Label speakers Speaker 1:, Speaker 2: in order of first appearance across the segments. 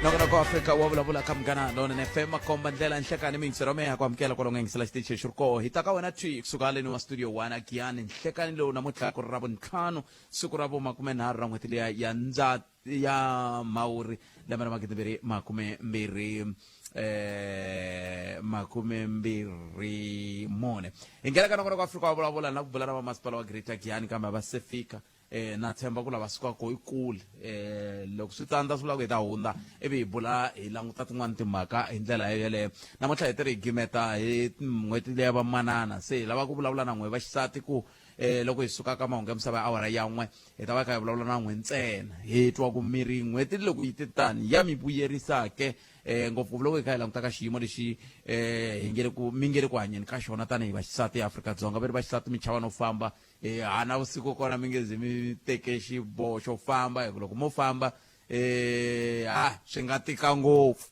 Speaker 1: Nongonoko wa Afrika wa vulavula ka Munghana Lonene FM makomba ndlela nhlekani miyingiselo meya ku amukela kwalomu yingisela xitichi lexi ri koho hi ta ka wena thwi kusuka haleni wa studio 1 agiyani nhlekani lowu namuntlha ku ri ra vuntlhanu siku ra vo makumenharhu ra n'hweti liya ya ndza ya mhawuri lembe ra magidimbirhi makumembirhi eh 24. Hi nghena ka nongonoko wa Afrika wa vulavula na ku bula na vamasipala wa Greater Giyani kambe a va se fika. Na tshemba ku lava sukaka i kule. Loko swi tsandza swi vula ku hi ta hundza ivi hi bula hi languta tin'wana timhaka hi ndlela yeleyo. Namuntlha hi tirhi hi gimeta hi n'hweti leya vamanana se hi lava ku vulavula na n'we vaxisati ku loko hi suka ka mahungu ya misava ya awara ya n'we hi ta va kha hi vulavula na n'we ntsena hi twa ku miri n'hweti loko yi te tani ya mi vuyerisa ke. Ngopfu loko hi kha hi languta ka xiyimo lexi hi nge le ku mi nge le ku hanyeni ka xona tanihi vaxisati eAfrika-Dzonga. Va ri vaxisati mi chava no famba hana vusiku kona mi nge zi mi teke xiboho xo famba hi ku loko mo famba ha swi nga tika ngopfu.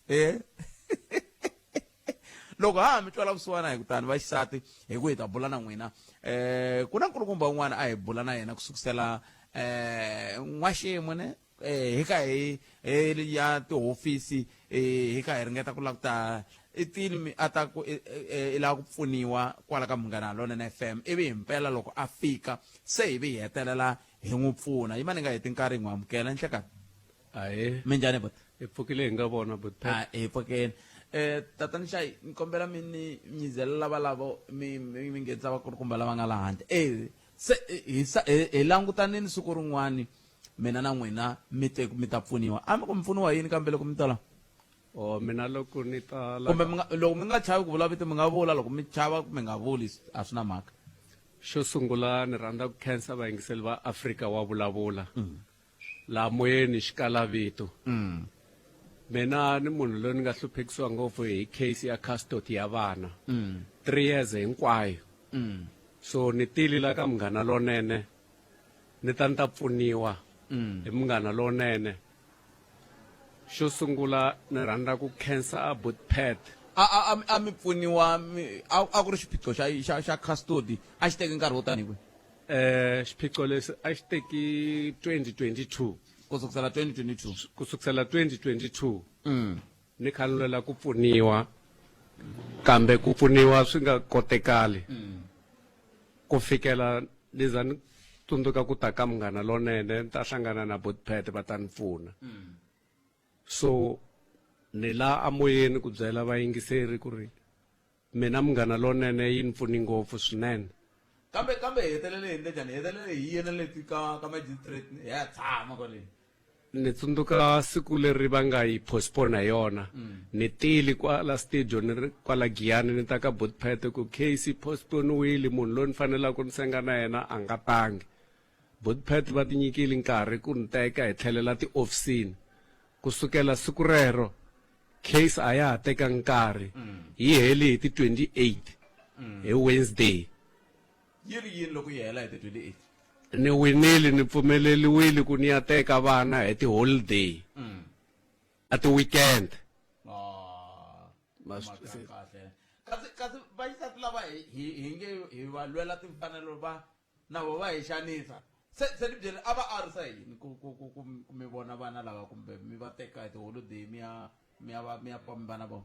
Speaker 1: Loko ha mi twela vusiwana hi kutani vaxisati hi ku hi ta bula na n'wina. Ku na nkulukumba un'wana a hi bula na yena ku sukusela n'waxemu ne hi ka hi hi ya tihofisi hi ka hi ringeta ku languta i tini mi a ta ku i lava ku pfuniwa kwala ka Munghana Lonene FM ivi himpela loko a fika se hi vi hi hetelela hi n'wi pfuna. Yima ni nga heti nkarhi hi n'wi amukela. Nhlekani.
Speaker 2: Ahee.
Speaker 1: Minjhani buti?
Speaker 2: Hi pfukile hi nga vona buti Pat.
Speaker 1: A hi pfukeni. Tatana Xayi ni kombela mi ni nyizela lava lavo mi mi nghenisa vakulukumba lava nga laha handle. Se hi hi langutanini siku rin'wani mina na n'wina mi te mi ta pfuniwa. A mi ku mi pfuniwa yini kambe loko mi ta la?
Speaker 2: Oh, mina loko ni ta la
Speaker 1: Kumbe mi nga loko mi nga chavi ku vula vito mi nga vula, loko mi chava mi nga vuli a swi na mhaka.
Speaker 2: Xo sungula ni rhandza ku khensa vayingiseli va Afrika wa vulavula. Laha moyeni xikala vito. Mina ni munhu loyi ni nga hluphekisiwa ngopfu hi case ya custody ya vana. 3 years hinkwayo. So ni tili la ka Munghana Lonene ni ta ni ta pfuniwa hi Munghana Lonene. Xo sungula ni rhandza ku khensa Abuti Pat.
Speaker 1: A a a mi pfuniwa a ku ri xiphiqo xa xa xa custody a xi teke nkarhi wo tani kwihi?
Speaker 2: Xiphiqo lexi a xi teki 2022.
Speaker 1: Ku sukusela 2022.
Speaker 2: Ku sukusela 2022. Ni kha ni lwela ku pfuniwa kambe ku pfuniwa swi nga kotekali. Ku fikela ni za ni tsundzuka ku ta ka Munghana Lonene ni ta hlangana na Buti Pat va ta ni pfuna. So ni la amoyeni ku byela vayingiseri ku ri Mina Munghana Lonene yi ni pfuni ngopfu swinene.
Speaker 1: Kambe kambe hi hetelele hi endle njhani? Hi hetelele hi ye na leti ka ka magistrate hi ya tshama kwale.
Speaker 2: Ni tsundzuka siku leri va nga yi postpone hi yona. Ni tile kwala studio ni ri kwala Giyani ni ta ka Buti Pat ku case yi postpone-wile munhu loyi ni fanelaka ni senga na yena a nga tangi. Buti Pat va tinyikile nkarhi ku ni teka hi tlhelela tihofisini. Ku sukela siku rero Case a ya ha tekangi nkarhi. Yi heli hi ti 28 hi Wednesday.
Speaker 1: Yi ri yini loko yi hela hi ti 28?
Speaker 2: Ni winile, ni pfumeleliwile ku ni ya teka vana hi ti holiday. A ti weekend.
Speaker 1: Ah, mhaka ya kahle. Kasi kasi vaxisati lava hi hi hi nge hi va lwela timfanelo va na vo va hi xanisa. Se se ni byele a va arisa yini ku ku ku ku ku mi vona vana lava kumbe mi va teka hi tiholideyi mi ya mi ya va mi ya pfa mi va na vona?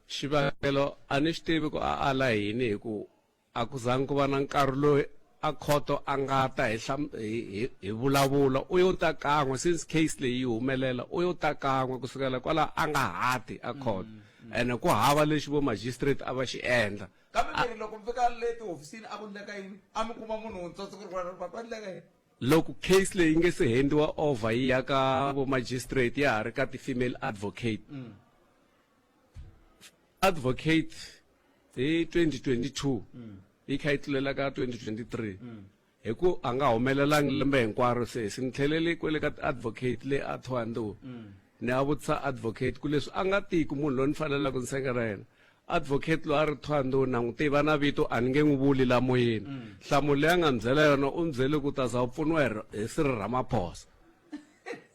Speaker 2: Xivangelo a ni xi tivi ku a ala yini hi ku a ku zangi ku va na nkarhi loyi a khoto a nga ta hi hi hi hi vulavula u yo ta kan'we since case leyi yi humelela u yo ta kan'we kusukela kwalaho a nga ha ti a khoto ene ku hava lexi vo magistrate a va xi endla.
Speaker 1: Kambe mi ri loko mi fika le tihofisini a ku ndleka yini? A mi kuma munhu wuntshwa siku rin'wana ri ku ndleka yini?
Speaker 2: Loko case leyi yi nge se handiwa over yi ya ka vo magistrate ya ha ri ka ti-female advocate. Advocate hi 2022 yi kha yi tlulela ka 2023 hi ku a nga humelelangi lembe hinkwaro se se ni tlhelele kwele ka ti-advocate le a Thohoyandou ni ya vutisa advocate ku leswi a nga tiki munhu loyi ni fanelaka ni senga na yena advocate loyi a ri Thohoyandou na n'wi tiva na vito a ni nge n'wi vuli la moyeni nhlamulo leyi a nga ni byela yona u ni byele ku ta za u pfuniwa hi Cyril Ramaphosa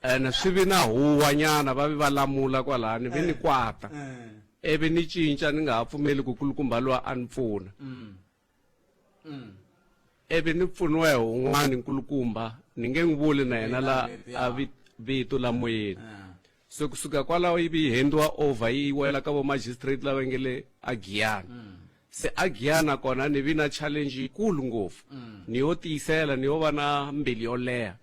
Speaker 2: ene swi vi na huwa nyana va vi va lamula kwalani vi ni kwata ivi ni cinca ni nga ha pfumeli ku kulukumba loyi a ni pfuna ivi ni pfuniwa hi un'wana nkulukumba ni nge n'wi vuli na yena la a vito la moyeni. Se kusuka kwalaho yi vi yi handiwa over yi wela ka vo magistrate lava nge le a Giyani. Se a Giyani nakona ni vi na challenge yikulu ngopfu. Ni yo tiyisela ni yo va na mbilu yo leha.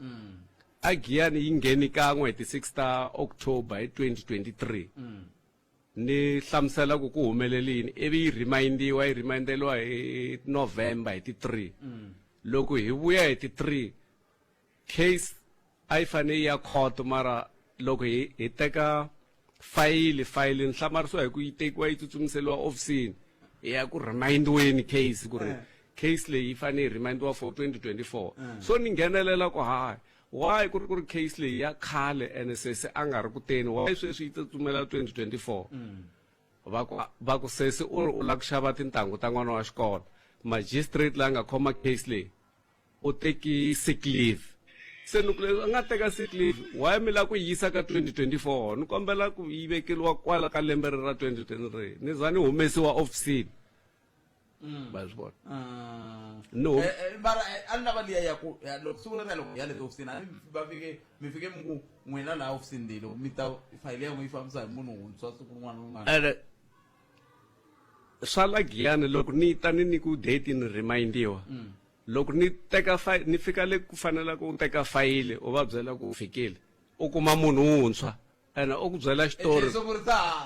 Speaker 2: A Giyani yi ngheni kan'we hi ti 6 ta October hi 2023. Ni hlamusela ku ku humelele yini ivi yi remind-iwa yi remindeliwa hi November hi ti 3. Loko hi vuya hi ti 3 case a yi fanele yi ya court mara loko hi hi teka fayili fayili ni hlamarisiwa hi ku yi tekiwa yi tsutsumiseliwa ofisini yi ya ku remindiweni case ku ri eh. case leyi yi fanele yi remindiwa for 2024 eh. So ni nghenelela ku hayi why ku ri ku ri case leyi ya khale ene sesi a nga ri ku teni why sweswi yi tsutsumela 2024 mm. Va ku va ku sesi u ri u lava ku xava tintangu ta n'wana wa xikolo magistrate la nga khoma case leyi u teki sick leave se ni ku leswi a nga teka sick leave why mi lava ku yi yisa ka 2024 ni kombela ku yi vekeliwa kwala ka lembe ri ra 2023 ni za ni humesiwa ofisini mm. va swi vona
Speaker 1: ah. no eh, eh, mara eh, a ni lava liya ya ku loko siku leriya loko ya le tiofisini a ni va fike mi fike mi ku n'wina laha ofisini leyi loko mi ta fayili ya n'wi yi fambisa hi munhu wuntshwa siku rin'wana na
Speaker 2: rin'wana swa la Giyani loko ni ta ni ni ku date ni remindiwa mm. Loko ni teka ni fika le ku fanela ku teka fayili u va byela ku u fikile u kuma munhu wuntshwa ene u ku byela xitori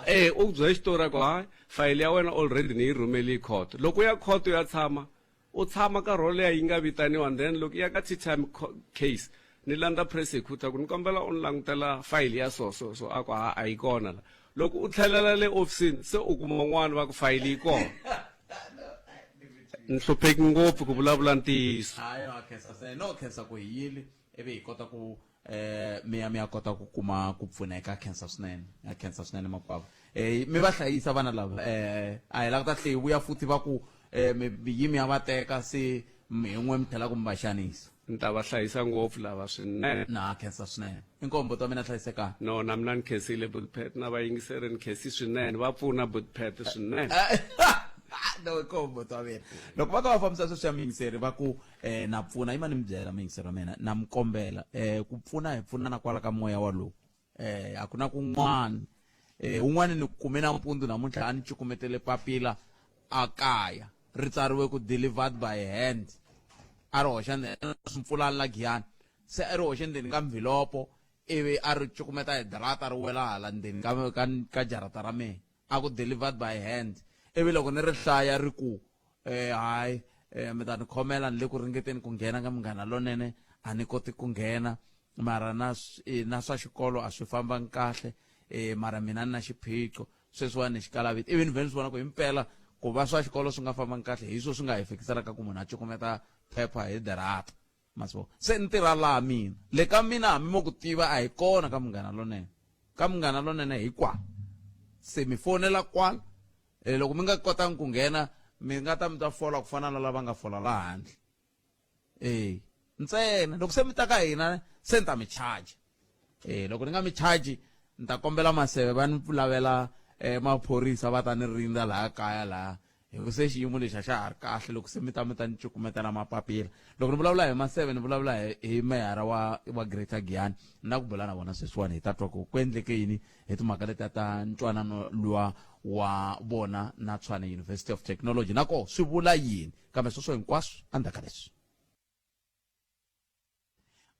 Speaker 2: e u ku byela xitori a ku hayi fayili ya wena already ni yi rhumeli court loko u ya court u ya tshama u tshama nkarhi wo leha yi nga vitaniwa and then loko ya ka tea-time case ni landza prosecutor ku ni kombela u ni langutela fayili ya so so so a ku ha a yi kona la loko u tlhelela le ofisini se u kuma un'wana va ku fayili yi kona ni hlupheki ngopfu ku vulavula ntiyiso
Speaker 1: hayi no khensa se no khensa ku hi yile ivi hi kota ku eh mi ya mi ya kota ku kuma ku pfuneka khensa swinene ya khensa swinene makwavo eh mi va hlayisa vana lava eh a hi lava ku ta tlhe hi vuya futhi va ku eh mi yimi ya va teka se mi hi n'we mi tlhela ku mi va xanisa
Speaker 2: ni ta va hlayisa ngopfu lava swinene
Speaker 1: na khensa swinene inkombo ta mina hlayisekani
Speaker 2: no na mina ni khensile butpet na vayingiseri ni khensi swinene va pfuna butpet swinene
Speaker 1: no inkombo ta mina loko va ka va fambisa sweswi ya muyingiseri va ku um na pfuna yima ni mi byela muyingiseri wa mina na mi kombela um ku pfuna hi pfunana kwala ka moya walowu eh a ku na kun'wana eh un'wana ni kume nampundzu namuntlha a ni cukumetele papila a kaya ri tsariwe ku delivered by hand a ri hoxa mpfula la giyani se a ri hoxe ndzeni ka mvhilopo ivi a ri cukumeta hi darata ri wela hala ndzeni ka ka ka jarata ra mehe a ku delivered by hand ivi loko ni ri hlaya ri ku eh hayi eh mi ta ni khomela ni le ku ringeteni ku nghena ka munghana lonene a ni koti ku nghena mara na eh, na swa xikolo a swi fambangi kahle eh mara mina ni na xiphiqo sweswiwani ni xikalaviti ivi ni vhe ni swi vona ku himpela ku va swa xikolo swi nga fambangi kahle hi swo swi nga hi fikiselaka ku munhu a cukumeta phepha hi darata ma swi se ni tirha laha mina le ka mina hambi mo ku tiva a hi kona ka munghana lonene ka munghana lonene hi kwala se mi fonela kwala e loko mi nga kotangi ku nghena mi nga ta mi ta fola ku fana na lava nga fola laha handle e ntsena loko se mi ta ka hina se ni ta mi charge e loko ni nga mi charge ni ta kombela maseve va ni lavela eh, maphorisa va ta ni rindza laha kaya laha hi ku se xiyimo lexi a xa ha ri kahle loko se mi ta mi ta ni cukumetela mapapila loko ni vulavula hi maseve ni vulavula hi, hi meyara wa, wa greater giyani ni na ku bula na vona sweswiwani hi ta twa ku ku endleke yini hi timhaka letiya ta ntwanano luwa wa vona na tshwane university of technology na koho swi vula yini kambe sweswo hinkwaswo endzhaku ka leswi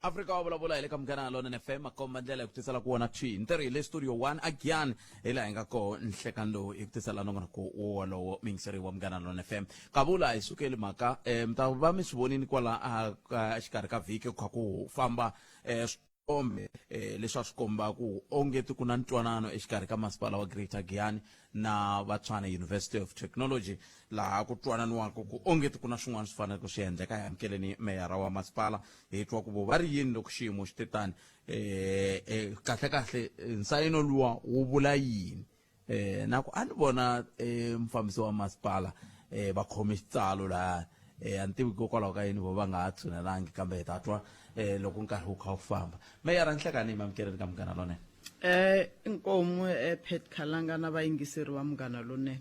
Speaker 1: Afrika wa vulavula hi le ka Munghana Lonene FM a komba ndlela hi ku tisela ku wona thwi ntirho hi le studio 1 a Giyani hi laha hi nga koho nhlekani lowu hi ku tisela nongonoko wolowo muyingiseri wa Munghana Lonene FM kavula hi sukeli mhaka um mi ta va mi swi vonini kwala exikarhi ka vhiki ku kha ku famba um swithombe um leswi a swi komba ku ongeti ku na ntwanano exikarhi ka masipala wa Greater Giyani na va Tshwane University of Technology laha ku twananiwaka ku ongeti ku na swin'wana swi faneleke swi endleka hi amukeleni meyara wa masipala hi twa ku vo va ri yini loko xiyimo xi te tani eh, eh, kahle kahle nsayino luwa wu vula yini eh, na ku a ni vona eh, mufambisi wa masipala eh, va khome xitsalo laha eh, a ni tivi hikokwalaho ka yini vo va nga ha tshunelangi kambe hi ta twa eh, loko nkarhi wu kha wu famba meyara nhlekani hi mamukeleni ka munghana lonene
Speaker 3: Eh inkomu eh Pat Khalanga na vayingiseri va munghana lonene.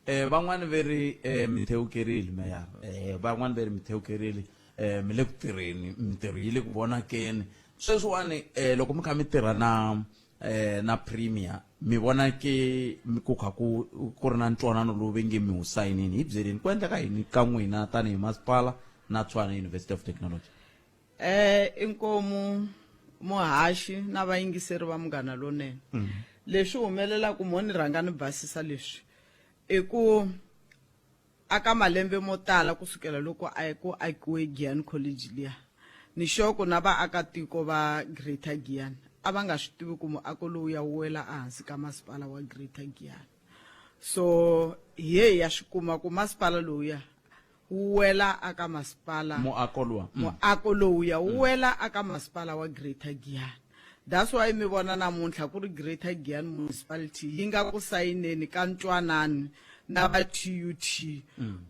Speaker 1: Eh van'wani ve ri eh mi thewukerile meyara eh van'wani ve ri mi thewukerile eh mi le ku tirheni mintirho yi le ku vonakeni sweswiwani eh loko mi kha mi tirha na na premier mi vona ke ku kha ku ku ri na ntwanano lowu ve nge mi wu sayinini hi byeleni ku endleka yini ka n'wina tanihi masipala na Tshwane University of Technology.
Speaker 3: Inkomu muhaxi na vayingiseri va Munghana Lonene. Leswi humelelaka mo ni rhanga ni basisa leswi i ku aka malembe mo tala kusukela loko a ku akiwe Giyani College liya ni sure ku na vaakatiko va Greater Giyani a va nga swi tivi ku muako lowu ya wu wela ehansi ka masipala wa Greater Giyani. So hi ye hi ya swi kuma ku masipala lowuya wu wela aka masipala
Speaker 1: muako luwa
Speaker 3: muako lowuya wu wela aka masipala wa Greater Giyani. That's why mi vona namuntlha ku ri Greater Giyani Municipality yi nga ku sayineni ka ntwanano na va TUT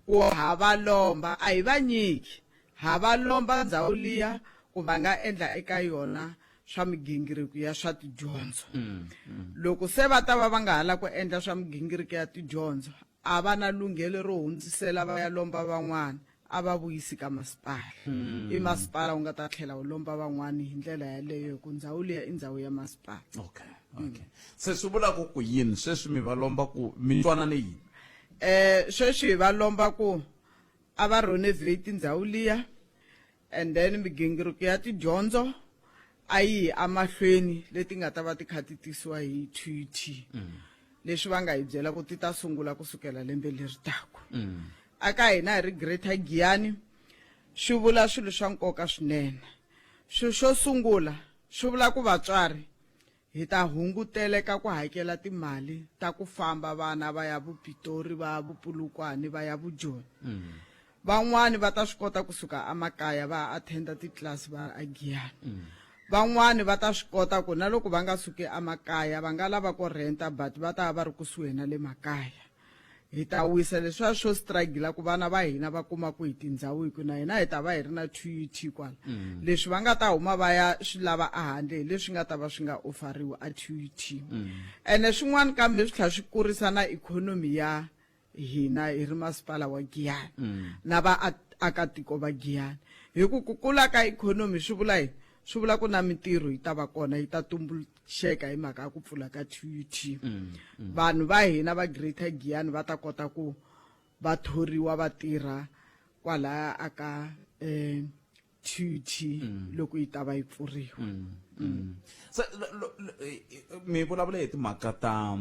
Speaker 3: ku ha va lomba a hi va nyiki ha va lomba ndzhawu liya ku va nga endla eka yona swa migingiriko ya swa tidyondzo. Loko se va ta va va nga ha la ku endla swa migingiriko ya tidyondzo a va na lunghelo ro hundzisela va ya lomba van'wana a va vuyisi ka masipala. I masipala wu nga ta tlhela wu lomba van'wana hi ndlela yaleyo hi ku ndzhawu liya i ndzhawu ya masipala.
Speaker 1: Okay, okay. Se swi vula ku ku yini sweswi mi va lomba ku mi twanane yini?
Speaker 3: Sweswi hi va lomba ku a va renovate ndzhawu liya and then migingiriko ya tidyondzo a yi yi emahlweni leti nga ta va ti kha ti tisiwa hi TUT. Leswi va nga hi byela ku ti ta sungula kusukela lembe leri taka. Aka hina hi ri Greater Giyani swi vula swilo swa nkoka swinene. Xilo xo sungula swi vula ku vatswari hi ta hunguteleka ku hakela timali ta ku famba vana va ya vuPitori va ya vuPulukwane va ya vuJoni. Van'wani va ta swi kota kusuka emakaya va ya attenda titlilasi va ri eGiyani. Van'wani va ta swi kota ku na loko va nga suki emakaya va nga lava ku renta but va ta va va ri kusuhi na le makaya. Hi ta wisa leswiya swo struggle ku vana va hina va kuma ku hi tindhawu hi ku na hina hi ta va hi ri na TUT kwala. Leswi va nga ta huma va ya swi lava ehandle hi leswi nga ta va swi nga ofariwi a TUT. Ene swin'wana kambe swi tlhela swi kurisa na ikhonomi ya hina hi ri masipala wa Giyani na vaakatiko va Giyani. Hi ku ku kula ka ikhonomi swi vula yini? Swi vula ku na mintirho yi ta va kona yi ta tumbuluxeka hi mhaka ya ku pfula ka TUT. Vanhu va hina va Greater Giyani va ta kota ku va thoriwa va tirha kwalaya aka TUT loko yi ta va yi pfuriwa.
Speaker 1: Se mi vulavula hi timhaka ta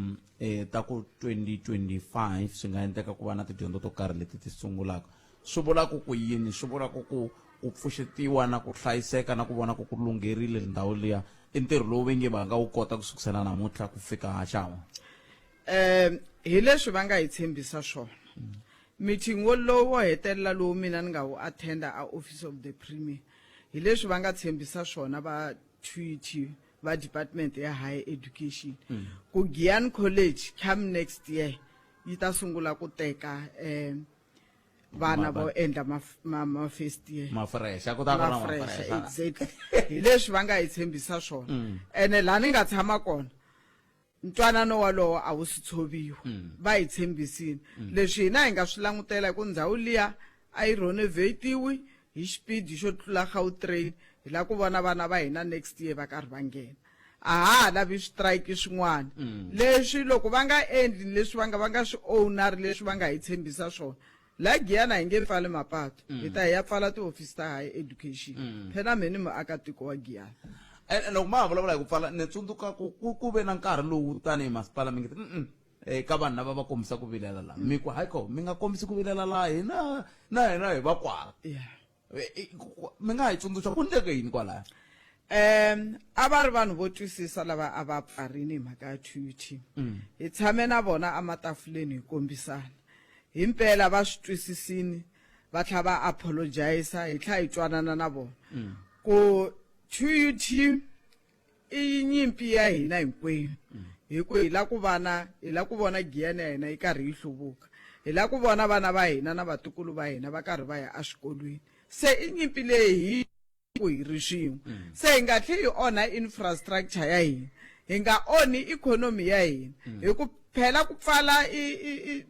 Speaker 1: ta ku 2025 swi nga endleka ku va na tidyondzo to karhi leti ti sungulaka. Swi vula ku ku yini? Swi vula ku ku ku pfuxetiwa na ku hlayiseka na ku vona ku ku lungherile ndhawu liya i ntirho lowu ve nge va nga wu kota ku sukusela namuntlha ku fika xawa.
Speaker 3: Hi leswi va nga hi tshembisa swona. Meeting wolowo wo hetelela lowu mina ni nga wu attenda a Office of the Premier hi leswi va nga tshembisa swona va TUT va Department ya Higher Education ku Giyani College come next year yi ta sungula ku teka vana vo endla ma first year.
Speaker 1: Mafresh, a ku ta va na
Speaker 3: mafresh,
Speaker 1: mafresh.
Speaker 3: Exactly. Hi leswi va nga hi tshembisa swona. Ene laha ni nga tshama kona ntwanano walowo a wu si tshoviwa. Va hi tshembisile. Leswi hina hi nga swi langutela hi ku ndhawu liya a yi renovatiwi hi xipidi xo tlula Gautrain, hi lava ku vona vana va hina next year va karhi va nghena. A ha ha lavi switrayiki swin'wana. Leswi loko va nga endli leswi va nga va nga swi owner leswi va nga hi tshembisa swona. La Giyani a hi nge pfali mapatu. Hi ta hi ya pfala tihofisi ta higher education. Phela mhe ni muakatiko wa Giyani.
Speaker 1: Ene loko ma ha vulavula hi ku pfala ni tsundzuka ku ku ku ve na nkarhi lowu tanihi masipala mi nge ka vanhu lava va kombisa ku vilela laha. Mi ku hayi ko mi nga kombisi ku vilela laha hina na hina hi va kwala. Mi nga hi tsundzuxa ku endleke yini kwalaya?
Speaker 3: A va ri vanhu vo twisisa lava a va pfarini hi mhaka ya TUT. Hi tshame na vona ematafuleni hi kombisana. Himpela va swi twisisini va tlhela va apologize hi tlhela hi twanana na vona. Ku TUT i nyimpi ya hina hinkwenu. Hi ku hi la ku vana, hi la ku vona Giyani ya hina yi karhi yi hluvuka. Hi la ku vona vana va hina na vatukulu va hina va karhi va ya eswikolweni. Se i nyimpi leyi hi ku hi ri swin'we. Se hi nga tlheli hi onha infrastructure ya hina. Hi nga onhi ikhonomi ya hina. Hi ku phela ku pfala i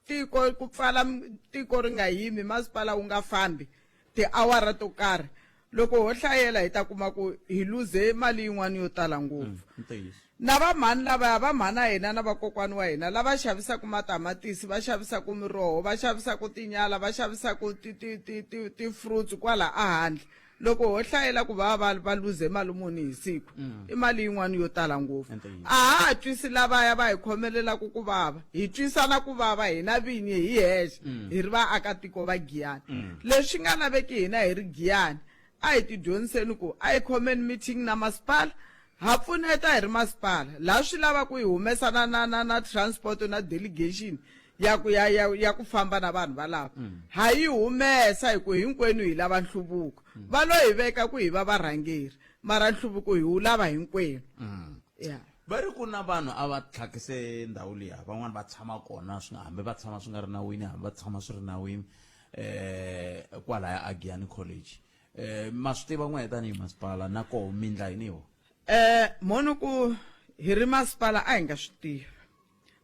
Speaker 3: tiko, ku pfala tiko ri nga yimi, masipala wu nga fambi tiawara to karhi. Loko ho hlayela hi ta kuma ku hi luze mali yin'wana yo tala ngopfu.
Speaker 1: Ntiyiso.
Speaker 3: Na va mhani lavaya, va mhana hina na vakokwani wa hina lava xavisaka matamatisi, va xavisaka miroho, va xavisaka tinyala, va xavisaka ti ti ti ti ti-fruits kwala ahandle. Loko ho hlayela ku va va va luze mali muni hi siku, i mali yin'wana yo tala ngopfu.
Speaker 1: Ntiyiso.
Speaker 3: A ha ha twisi lavaya va hi khomelelaka ku vava, hi twisana ku vava hina vinyi hi hexe, hi ri vaakatiko va Giyani. Leswi nga laveki hina hi ri Giyani, a hi tidyondziseni ku a hi khomeni meeting na masipala, ha pfuneta hi ri masipala laha swi lava ku hi humesa na na na na transport na delegation ya ku ya ya ya ku famba na vanhu valava. Ha yi humesa hi ku hinkwenu hi lava nhluvuko. Va lo hi veka ku hi va varhangeri, mara nhluvuko hi wu lava hinkwenu. Ya.
Speaker 1: Va ri ku na vanhu a va tlhakise ndhawu liya, van'wani va tshama kona swi nga hambi va tshama swi nga ri nawini, hambi va tshama swi ri nawini, kwalaya a Giyani College. Ma swi tiva n'wehe tanihi masipala na koho mi ndla yini hi vona?
Speaker 3: Mhoni ku hi ri masipala a hi nga swi tivi,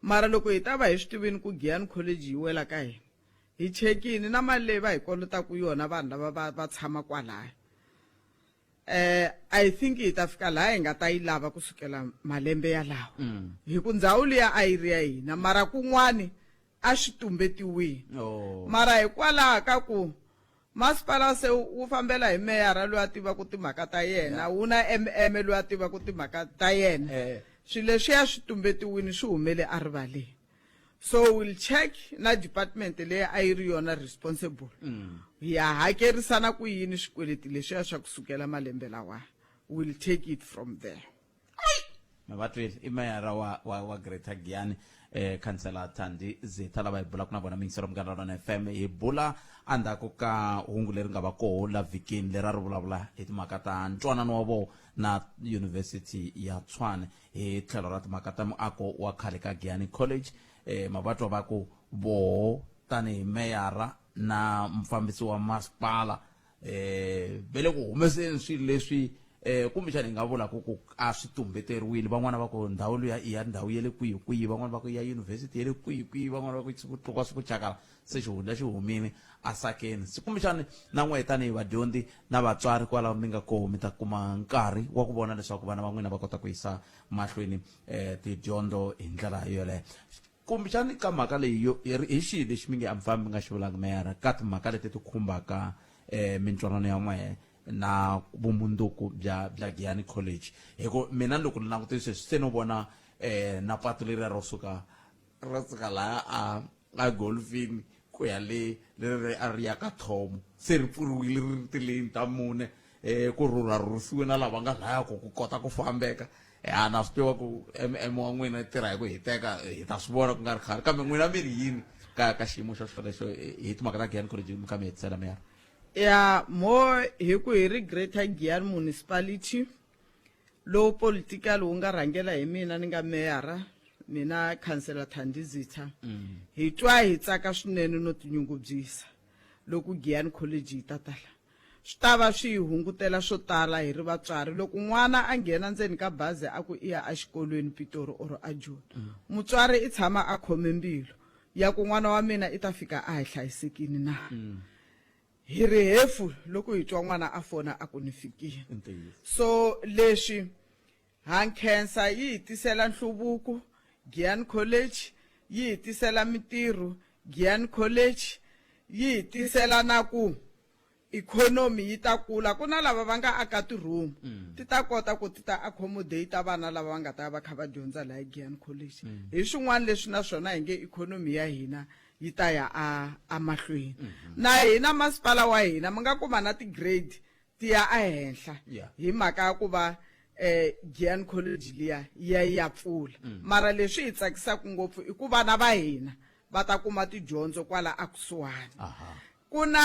Speaker 3: mara loko hi ta va hi swi tivini ku Giyani College yi wela ka hina, hi chekini na mali leyi va hi kolotaka yona vanhu lava va va tshama kwalaya. I think hi ta fika laha hi nga ta yi lava kusukela malembe yalawo, hi ku ndhawu liya a yi ri ya hina, mara kun'wani a swi tumbetiwile. Mara hikwalaho ka ku masipala se wu fambela hi meyara loyi a tivaka timhaka ta yena, wu na MM loyi a tivaka timhaka ta yena, swilo leswiya swi tumbetiwile swi humele erivaleni. So we'll check na department leyi a yi ri yona responsible, hi ya hakerisana ku yini swikweleti leswiya swa kusukela malembe lawa. We'll take it from there.
Speaker 1: Mi va twile, i meyara wa wa wa Greater Giyani, khansela Thandi Zitha, lava hi bulaka na vona miyingiselo Munghana Lonene FM. Hi bula endzhaku ka hungu leri nga va koho la vhikini leri a ri vulavula hi timhaka ta ntwanano wa voho na University ya Tshwane hi tlhelo ra timhaka ta muako wa khale ka Giyani College. Mavatwa va ku voho tanihi meyara na mufambisi wa masipala ve le ku humeseni swilo leswi kumbexana hi nga vulaka ku a swi tumbeteriwile. Van'wana va ku ndhawu luya i ya ndhawu ya le kwihi kwihi, van'wana va ku ya yunivhesiti ya le kwihi kwihi, van'wana va ku ku tluka swi ku chakala se xihundla xi humile asakeni. Se kumbexani na n'wehe tanihi vadyondzi na vatswari kwalaho mi nga koho, mi ta kuma nkarhi wa ku vona leswaku vana va n'wina va kota ku yisa mahlweni tidyondzo hi ndlela yoleyo. Kumbexani ka mhaka leyi yo hi xihi lexi mi nge a mi fambi mi nga xi vulanga meyara ka timhaka leti ti khumbaka mintwanano ya n'wehe na vumundzuku bya bya Giyani College? Hi ku mina loko ni langutile sweswi se no vona na patu leriya ro suka ro suka laha a a golfini ku ya le leri a ri ya ka Thomo se ri pfuriwile ri ri tileyini ta mune, ku rhurharhurisiwe na lava nga laya ku ku kota ku fambeka. Ya na swi tiva ku MM wa n'wina yi tirha hi ku hiteka, hi ta swi vona ku nga ri khale, kambe n'wina mi ri yini ka ka xiyimo xo xolexo hi timhaka ta Giyani College mi kha mi hetisela meyara?
Speaker 3: Ya mo hi ku hi ri Greater Giyani Municipality lowu political wu nga rhangela hi mina ni nga meyara, mina khansela Thandi Zitha, hi twa hi tsaka swinene no tinyungubyisa loko Giyani College yi ta tala. Swi ta va swi hi hungutela swo tala hi ri vatswari loko n'wana a nghena ndzeni ka bazi a ku i ya exikolweni Pitori or a Joni. Mutswari i tshama a khome mbilu ya ku n'wana wa mina i ta fika a ha hlayisekile na. Hi ri hefu loko hi twa n'wana a fona a ku ni fikile. So leswi ha nkhensa yi hi tisela nhluvuko Giyani College, yi hi tisela mitirho Giyani College, yi hi tisela na ku ikhonomi yi ta kula. Ku na lava va nga aka ti-room ti ta kota ku ti ta accommodate vana lava va nga ta va kha va dyondza laha Giyani College. Hi swin'wana leswi na swona hi nge ikhonomi ya hina yi ta ya a amahlweni. Na hina masipala wa hina mi nga kuma na ti-grade ti ya ehenhla hi mhaka ya ku va Giyani College liya yi ya yi ya pfula. Mara leswi hi tsakisaka ngopfu i ku vana va hina va ta kuma tidyondzo kwala a kusuhani. Ku na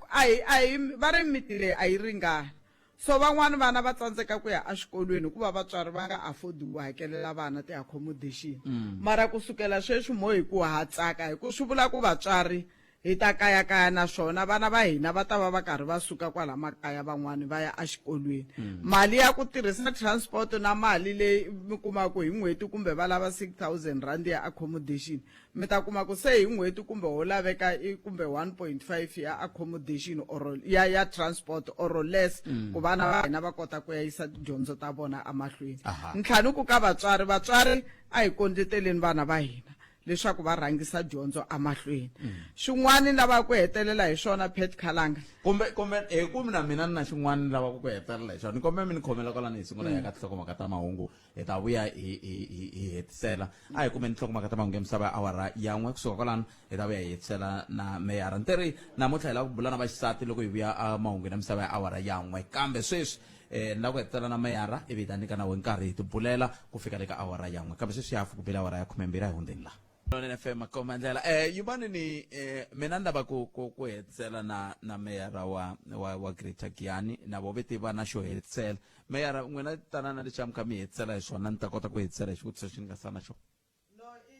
Speaker 3: a hi a hi va ri miti leyi a yi ringani, so van'wani vana va tsandzeka ku ya exikolweni hikuva vatswari va nga afford ku hakelela vana ti-accommodation. Mara kusukela sweswi mo hi ku ha tsaka hi ku swi vula ku vatswari. Hi ta kayakaya naswona vana va hina va ta va va karhi va suka kwala makaya van'wani va ya exikolweni. Mali ya ku tirhisa transport na mali leyi mi kumaka hi n'hweti kumbe va lava 6000 rand ya accommodation, mi ta kuma ku se hi n'hweti kumbe ho laveka i kumbe 1.5 ya accommodation or ya ya transport or less ku vana va hina va kota ku ya yisa tidyondzo ta vona emahlweni. Ntlhanu ku ka vatswari, vatswari a hi kondleteleni vana va hina leswaku va rhangisa dyondzo emahlweni. Xin'wana ni lavaka ku hetelela hi swona Pat Khalanga.
Speaker 1: Kumbe kumbe hi ku na mina ni na xin'wana ni lavaka ku hetelela hi xona. Ni kombela mi ni khomela kwalano hi sungula hi ya ka tinhlokomhaka ta mahungu hi ta vuya hi hi hi hi hetisela. A hi kumeni tinhlokomhaka ta mahungu ya misava ya awara ya n'we kusuka kwalano hi ta vuya hi hetisela na meyara. Ni teri namuntlha hi lava ku bula na vaxisati loko hi vuya emahungwini ya misava ya awara ya n'we kambe sweswi eh ni lava ku hetisela na meyara ivi hi ta nyika na we nkarhi hi tibulela ku fika le ka awara ya n'we kambe sweswi ya hafu ku bile awara ya khumembirhi a hi hundzeni laha Lonene FM makomba ndlela eh yimani ni eh mina ni lava ku ku ku hetisela na na meyara wa wa wa Greater Giyani na vo vetiva na xo hetisela meyara n'wina tanana lexi a mi kha mi hetisela hi swona ni ta kota ku hetisela hi xivutiso xi ni nga sala na xona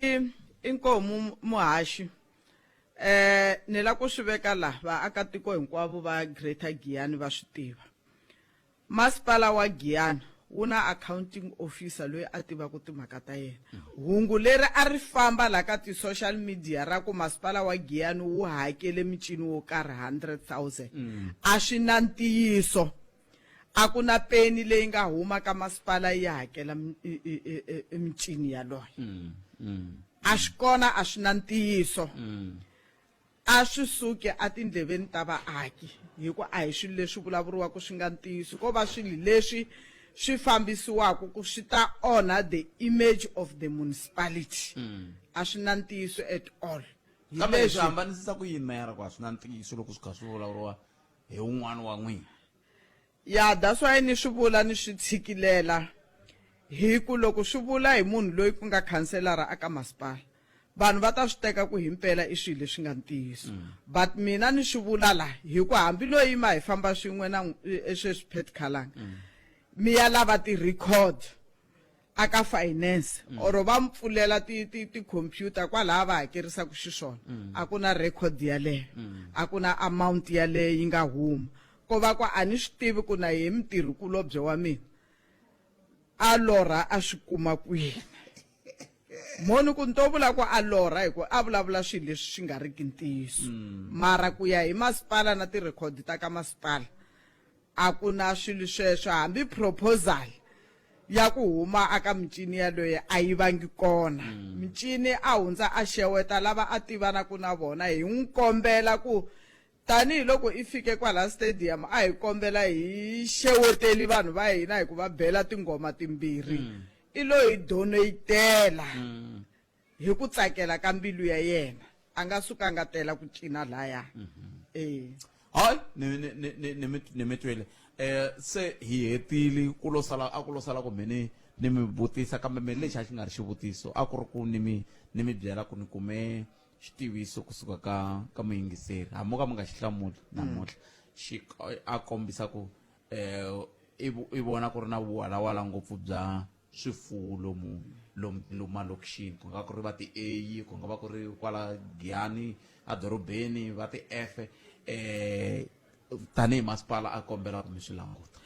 Speaker 3: I inkomu muhaxi eh ni la ku swi veka la vaakatiko hinkwavo va Greater Giyani va swi tiva masipala wa Giyani wu na accounting officer loyi a tivaka timhaka ta yena hungu leri a ri famba la ka ti-social media ra ku masipala wa Giyani wu hakele mincino wo karhi 100,000 a swi na ntiyiso A ku na peni leyi nga huma ka masipala yi ya hakela mincini yaloye. A swi kona, a swi na ntiyiso. A swi suki etindleveni ta vaaki hi ku a hi swilo leswi vulavuriwaka swi nga ntiyiso, ko va swilo leswi swi fambisiwaka ku swi ta onha the image of the municipality. A swi na ntiyiso at all.
Speaker 1: Hi Kambe leswi hambanisisa ku yini meyara ku a swi na ntiyiso loko swi kha swi vulavuriwa hi un'wana wa n'wina?
Speaker 3: Ya that's why ni swi vula ni swi tshikilela hi ku loko swi vula hi munhu loyi ku nga khanselara aka masipala vanhu va ta swi teka ku himpela i swilo leswi nga ntiyiso mm. but mina ni swi vula la hi ku hambi loyi ma hi famba swin'we na e, sweswi Pat Khalanga mm. mi ya lava ti-record aka finance mm. or va mi pfulela ti ti ti computer kwalaha va hakerisaka xiswona mm. a ku na record yaleyo mm. a ku na amount yaleyo yi nga huma ko va ku a ni swi tivi ku na ye mutirhi kulobye wa mina a lorha a swi kuma kwini moni ku ni to vula ku a lorha hi ku a vulavula swilo leswi swi nga riki ntiyiso mm. mara ku ya hi masipala na tirekhodi ta ka masipala A ku na swilo sweswo, hambi proposal ya ku huma aka mincini yaloye a yi vangi kona. Mincini a hundza a xeweta lava a tivanaku na vona hi n'wi kombela ku tanihi loko i fike kwala stadium a hi kombela hi xeweteli vanhu va hina hi ku va bela tinghoma timbirhi i lo hi donate-ela hi ku tsakela ka mbilu ya yena a nga suka a nga tela ku cina laya eh
Speaker 1: hayi ni ni ni ni ni mi ni mi twile eh se hi hetile ku lo sala a ku lo sala ku mi ni ni mi vutisa kambe mi lexi a xi nga ri xivutiso a ku ri ku ni mi ni mi byela ku ni kume xitiviso kusuka ka ka muyingiseri hambi mo ka mi nga xi hlamuli namuntlha xi a kombisa ku eh i vona ku ri na vuwalawala ngopfu bya swifuwo lomu lomu lomu malokixini ku nga ku ri va ti-A ku nga va ku ri kwala Giyani edorobeni va ti-F eh tanihi masipala a kombela ku mi swi languta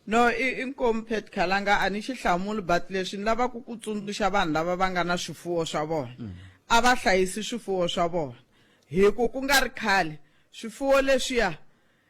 Speaker 3: no i inkomu Pat Khalanga a ni xi hlamuli but leswi ni lavaka ku tsundzuxa vanhu lava va nga na swifuwo swa vona mm. a va hlayisi swifuwo swa vona hi ku ku nga ri khale swifuwo leswiya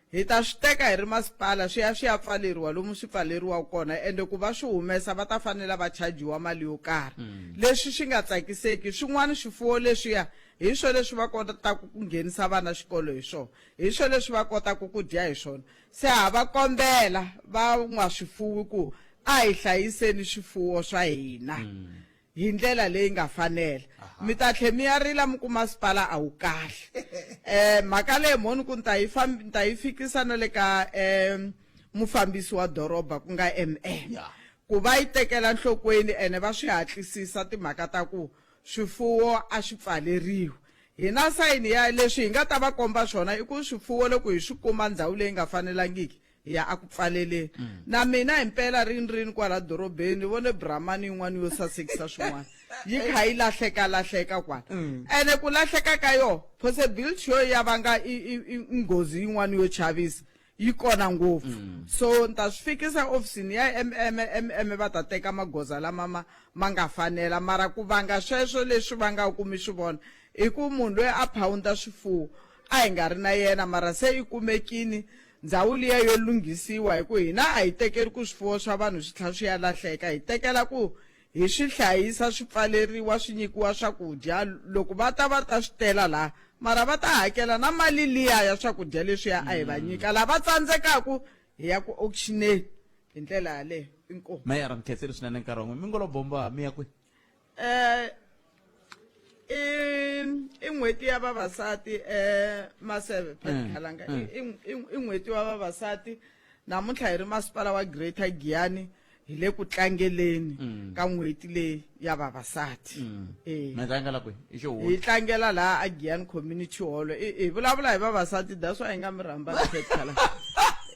Speaker 3: Hi ta swi teka hi ri masipala swi ya swi ya pfaleriwa lomu swi pfaleriwaka kona ende ku va swi humesa va ta fanela va chajiwa mali yo karhi. Mm. Leswi swi nga tsakiseki swin'wana swifuwo leswiya hi swo leswi va kotaka ku nghenisa vana xikolo hi swona hi swo leswi va kotaka ku dya hi swona se ha va kombela va n'waswifuwi ku a hi hlayiseni swifuwo swa hina. Mm. hi ndlela leyi nga fanela mi ta tlhe mi ya rila mi ku masipala a wu kahle um mhaka leyi mhoni ku ni ta yi ni ta yi fikisa na le ka um mufambisi wa doroba ku nga ME ku va yi tekela nhlokweni ene va swi hatlisisa timhaka ta ku swifuwo a swi pfaleriwi hina sayini ya leswi hi nga ta va komba swona i ku swifuwo loko hi swi kuma ndhawu leyi nga fanelangiki. hi ya aku pfaleleni mm. na mina himpela rini rini kwala dorobeni ni vone brahmani yin'wana yo sasekisa swin'wana yi kha yi lahleka lahleka kwala mm. ene ku lahleka ka yona possibility yo ya vanga nghozi yin'wana yo chavisa yi kona ngopfu mm. so ni ta swi fikisa ofisini ya mm mm va ta teka magoza lama ma ma nga fanela mara ku vanga sweswo leswi va nga kumi swi vona i ku munhu loyi a phawunda swifuwo a hi nga ri na yena mara se yi kumekini Ndzhawu liya yo lunghisiwa hi ku hina a hi tekeli ku swifuwo swa vanhu swi tlhela swi ya lahleka, hi tekela ku hi swi hlayisa swi pfaleriwa swi nyikiwa swakudya, loko va ta va ta swi tela laha mara va ta hakela na mali liya ya swakudya leswiya a hi va nyika, lava tsandzekaku hi ya ku auctioneni hi ndlela yaleyo. Inkomu.
Speaker 1: Meyara ni khensile swinene nkarhi wa n'wina. Mi ngo lo bomba mi ya kwihi?
Speaker 3: Eh i i n'hweti ya vavasati eh Maseve Pat Khalanga i i n'hweti wa vavasati namuntlha hi ri masipala wa Greater Giyani hi le ku tlangeleni ka n'hweti leyi ya vavasati eh
Speaker 1: Mi tlangela kwihi? I xo
Speaker 3: hi tlangela laha a Giyani Community Hall i hi vulavula hi vavasati that's why hi nga mi rhamba Pat Khalanga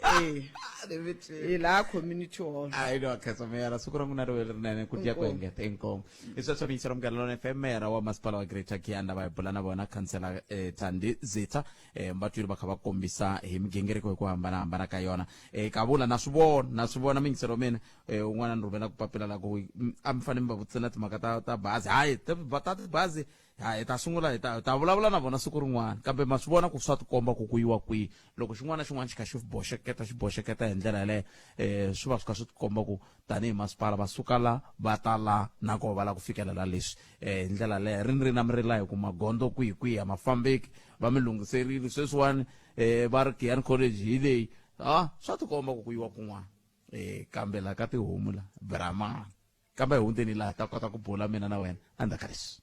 Speaker 3: eh hi laha community hall
Speaker 1: hayi no khensa meyara siku ra n'wina ri ve lerinene ku dya ku engeta inkomu hi sweswo mi yingisela munghana lona fm meyara wa masipala wa greater giyani lava hi bula na vona khansela eh, thandi zitha eh, va twile va kha va kombisa hi migingiriko hi ku hambanahambana ka yona eh, ka vula na swi vona na swi vona miyingiselo mina eh, un'wana ni rhumela ku papila la ku a mi fanele mi va vutisela timhaka ta ta bazi hayi ta tibazi Ha, hi ta sungula hi ta hi ta vulavula na vona siku rin'wana kambe ma swi vona ku swa tikomba ku ku yiwa kwihi loko xin'wana na xin'wana xi kha xi boxeketa xi boxeketa hi ndlela yaleyo um swi va swi kha swi tikomba ku tanihi masipala va suka la va ta la na koho va lava ku fikelela leswi um hi ndlela yaleyo ri ni ri na mi rila hi ku magondzo kwihi kwihi a ma fambeki va mi lunghiserile sweswiwani um va ri Giyani College hi leyi a swa tikomba ku ku yiwa kun'wana um kambe la ka tihomu la brahman kambe hi hundzeni laha ta kota ku bula mina na wena endzhaku ka leswi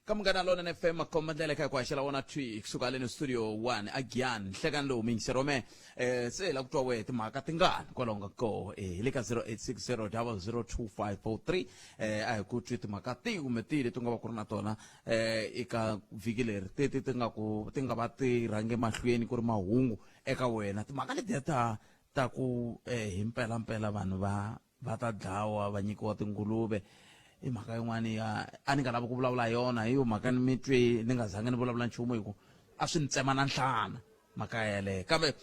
Speaker 1: ka munghana lonene fm makhomba ndlela kha ku haxela wona thwi kusuka haleni studio 1 agiyani nhlekani lowu miyingiseri wa mehe um se hi la ku twa wehe timhaka tingani kwalaho nga koho eh, hi le ka 0860002543 eh, a hi ku twi timhaka tihi kumbe tihi leti u nga va ku ri na tona eh, eka vhiki leri teti ti nga ku ti nga va ti rhange mahlweni ku ri mahungu eka wena timhaka letiya ta ta ku eh, hi mpelampela vanhu va va ta dlawa va nyikiwa tinguluve i mhaka yin'wana ya a ni nga lavi ku vulavula yona hi yo mhaka ni mi twe ni nga zangi ni vulavula nchumu hi ku a swi ni tsema na nhlana mhaka yeleyo kambe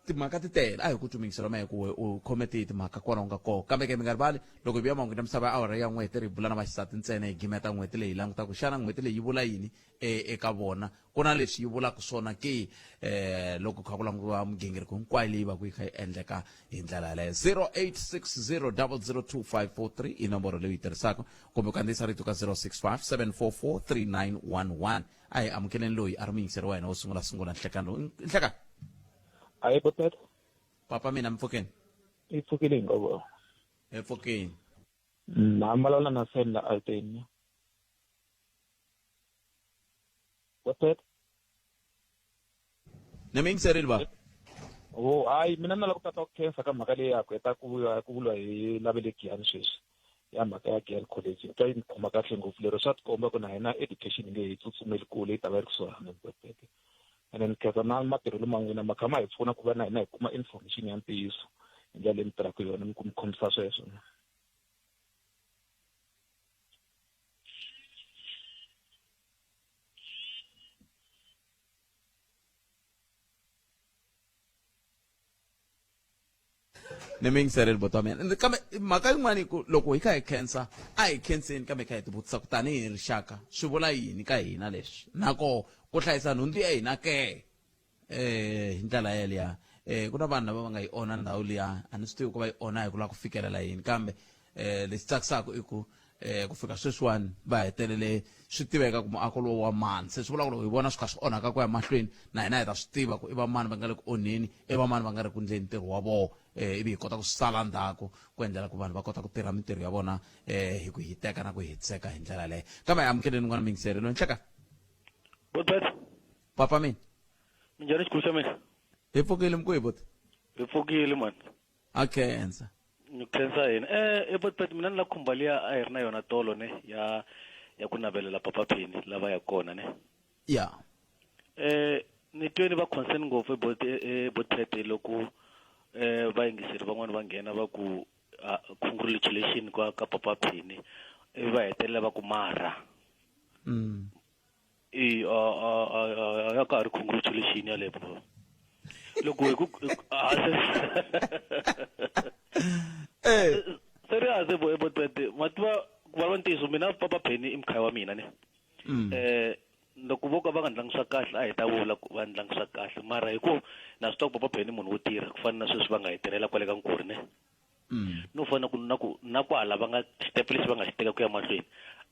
Speaker 1: timhaka ti tele a hi ku tumingisela ma hi ku u khome tihi timhaka kona u nga koho kambe ke mi nga rivali loko hi vuya mahungu ya misava ya awara ya n'hweti ri bula na vaxisati ntsena hi gimeta n'hweti leyi langutaka xana n'hweti leyi yi vula yini e, eka vona ku na leswi yi vulaka swona ke eh loko kha ku langutiwa migingiriko hinkwayo leyi va ku yi kha yi endleka hi ndlela yaleyo 0860002543 i nomboro leyi yi tirhisaka kumbe u kandziyisa rito ka 0657443911 a hi amukeleni loyi a ri muyingiseri wa hina wo sungula sungula nhlekani lowu nhlekani
Speaker 4: Ayi boteta
Speaker 1: papa mina mi pfukeni
Speaker 4: i pfukile hinkwavo
Speaker 1: hi pfukeni
Speaker 4: na vulavula na Sam la Altenia Boteta
Speaker 1: ni mi yingiserile baba
Speaker 4: Oh, hayi mina na lava ku tata ku khensa ka mhaka leyi ya ku heta ku vuya ku vuriwa hi lavele Giyani sweswi ya mhaka ya Giyani College ni twa yi ni khoma kahle ngopfu lero swa tikomba ku na hina education yi nge hi tsutsumeli kule yi ta va yi ri kusuhani Botete and then khensa na matirhelo ma n'wina ma kha ma hi pfuna ku va na hina hi kuma information ya ntiyiso hi ndlela leyi mi tirhaka yona mi ku mi khomisa sweswo.
Speaker 1: Ni mi yingiserile buti wa mina kambe mhaka yin'wana i ku loko hi kha hi khensa a hi khenseni kambe hi kha hi tivutisa ku tanihi rixaka swi vula yini ka hina leswi nako ku hlayisa nhundzu ya hina ke eh hi ndlela yeliya eh ku na vanhu lava va nga yi onha ndhawu liya a ni swi tivi ku va yi onha hi ku lava ku fikelela yini kambe eh lexi tsakisaka i ku eh ku fika sweswiwani va hetelele swi tiveka ku muako lowu wa mani se swi vula ku loko hi vona swi kha swi onhaka ku ya mahlweni na hina hi ta swi tiva ku i va mani va nga le ku onheni i va mani va nga ri ku ndleni ntirho wa vona eh ivi hi kota ku swi sala ndzhaku ku endlela ku vanhu va kota ku tirha mintirho ya vona eh hi ku hiteka na ku hetiseka hi ndlela leyo kambe hi amukeleni n'wana miyingiseri loyi nhleka
Speaker 5: Botbet,
Speaker 1: papa mina
Speaker 5: minjhani xikulu xa mina?
Speaker 1: Hi pfukile mkwihi buti?
Speaker 5: Hi pfukile mani.
Speaker 1: A khensa.
Speaker 5: Ni khensa hina. Eh, e Botbet mina ni la khumba liya a hi ri na yona tolo ne ya ya ku navelela papa Phini lava ya kona ne.
Speaker 1: Ya.
Speaker 5: Eh, Ni twe ni va concern ngopfu ebotpet loko vayingiseri van'wani va nghena va ku congratulation ka ka Papa Phini, ivi va hetelela va ku mara. E a a a a ya ka ha ri congratulation yaleyo papa. Loko hi ku a se serious bo ebotpet, ma tiva ku vulavula ntiyiso, mina Papa Phini i mukhaya wa mina ne. Loko vo ka va nga ndlangi swa kahle, a hi ta vula ku va ndlangi swa kahle, mara hi ku na swi tiva ku Papa Phini munhu wo tirha, ku fana na sweswi va nga hi tirhela kwale ka Nkuri ne. No fana ku na ku na kwala va nga step lexi va nga xi teka ku ya mahlweni,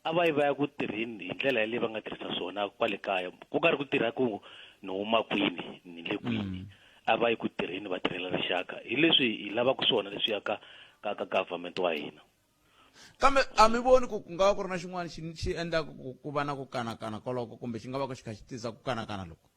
Speaker 5: a va yi va ya ku tirheni hi ndlela yaleyi va nga tirhisa swona kwale kaya, ku nga ri ku tirha ku ni huma kwini ni le kwini. A va yi ku tirheni va tirhela rixaka, hi leswi hi lavaka swona leswiya ka ka ka government wa hina.
Speaker 1: Kambe a mi voni ku ku nga va ku ri na xin'wana xi xi endlaka ku ku va na ku kanakana koloko, kumbe xi nga va ku xi kha xi tisa ku kanakana loko?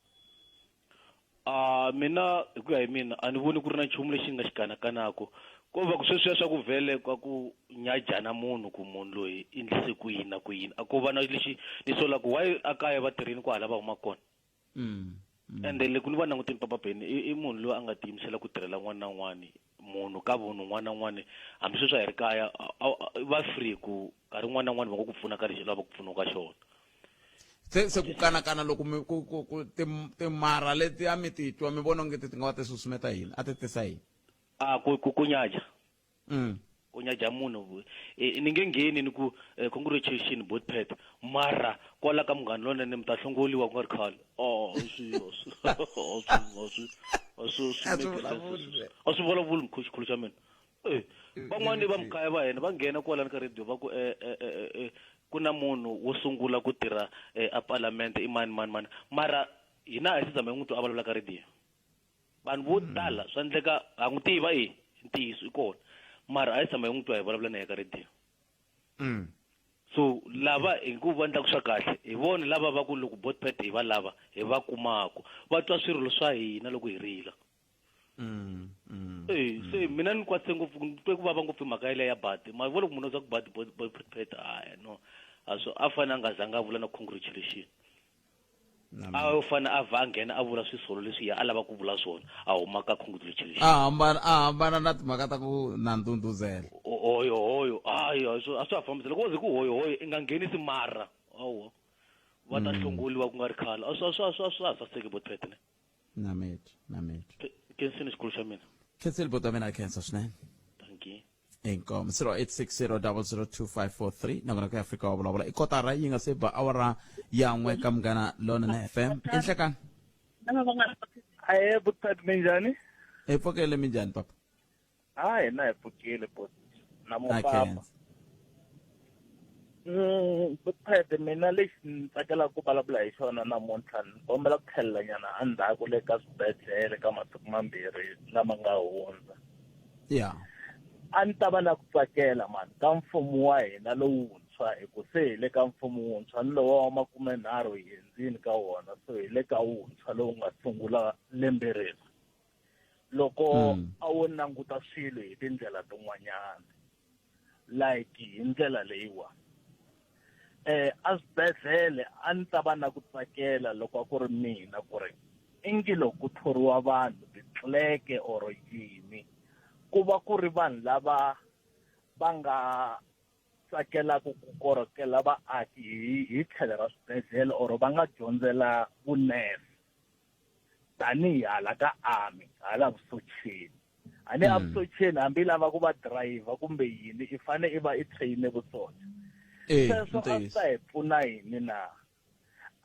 Speaker 5: A mina hi ku ya hi mina a ni voni ku ri na nchumu lexi nga xi kanakanaku, ko va ku sweswiya swa ku vhele ka ku nyajana munhu ku munhu loyi i ndlise ku yini na ku yini, a ko va na lexi ni solaka why a kaya va tirhini kwahala va humaka kona. Ende loko ni va langutini Papa Benny i munhu loyi a nga tiyimisela ku tirhela n'wana na n'wani, munhu ka vunhu n'wana na n'wani, hambi sweswi a hi ri kaya va free ku nkarhi wun'wana na wun'wana va ngo ku pfuna ka lexi u lavaka ku pfuniwa ka xona.
Speaker 1: Se ku kanakana loko mi ku ku ku timara leti a mi ti twa, mi vona onge ti nga va ti susumeta yini, a ti tisa yini?
Speaker 5: A ku ku ku nyaja. Ku nyaja munhu, ni nge ngheni ni ku congratulation Botpet, mara kwala ka Munghana Lonene mi ta hlongoliwa ku nga ri khale. Oh, swi swi swi swi swi a swi vulavuli mkhuxikhulu xa mina. Van'wani va mukaya va hina va nghena kwalani ka radio va ku ku na munhu wo sungula ku tirha a palamende i mani mani mani, mara hina a hi se tshama hi n'wi twa a vulavula ka radio. Vanhu vo tala swa endleka ha n'wi tiva, e ntiyiso i kona, mara a hi tshama hi n'wi twa hi vulavula na yena ka radio. So lava hi ku va endlaka swa kahle hi vona lava va ku loko Botpet hi va lava hi va kumaku, va twa swirilo swa hina loko hi rila. E se mina ni kwatise ngopfu, ni twe ku vava ngopfu hi mhaka yaleyo ya badi. Ma vo loko munhu a za ku badi Botpet, hayi no, a swo a fane a nga zanga a vula na congratulation. A yo fane a vha a nghena a vula swisolo leswi ya a lava ku vula swona, a huma ka congratulation.
Speaker 1: A hambana na timhaka ta ku na ndhundhuzela.
Speaker 5: Hoyo hoyo, hayi a swi a swa ha fambisela ko ze ku hoyo hoyo i nga nghenisi, mara hawa va ta hlongoliwa ku nga ri khale. A swi a swi a swi a swa ha saseki Botpet ne.
Speaker 1: Namethu, namethu.
Speaker 5: Khensini xikulu xa mina.
Speaker 1: Khensile buti wa mina, khensa swinene.
Speaker 5: Thank you.
Speaker 1: Inkomu 0860002543, nakona ku Afrika wa vulavula i kotara yi nga se ba awara ya n'we ka Munghana Lonene FM. I nhlekani.
Speaker 6: Ahe Botpet, minjhani?
Speaker 1: Hi pfukile, minjhani papa?
Speaker 6: Ha hina hi pfukile bot na
Speaker 1: A
Speaker 6: mupapa.
Speaker 1: khensa.
Speaker 6: Botpet, mina lexi ni tsakelaka ku vulavula hi xona namuntlha, ni kombela ku tlhelela nyana endzhaku le ka swibedhlele ka masiku mambirhi lama nga hundza. A ni ta va na ku tsakela mani ka mfumo wa hina lowuntshwa, hi ku se hi le ka mfumo wuntshwa, ni lowa wa 30 hi hundzini ka wona, so hi le ka wuntshwa lowu nga sungula lembe reri. Loko a wo languta swilo hi tindlela tin'wanyana, like hi ndlela leyiwa, a swibedhlele a ni ta va na ku tsakela loko a ku ri mina ku ri ingi loko ku thoriwa vanhu titleke or yini, ku va ku ri vanhu lava va nga tsakelaka ku korhokela vaaki hi tlhelo ra swibedhlele or va nga dyondzela vunese tanihi hala ka army, hala vusocheni. A ni evusocheni hambi i lava ku va driver kumbe yini, i fane i va i train vusocha. Sweswo a swi ta hi pfuna yini na?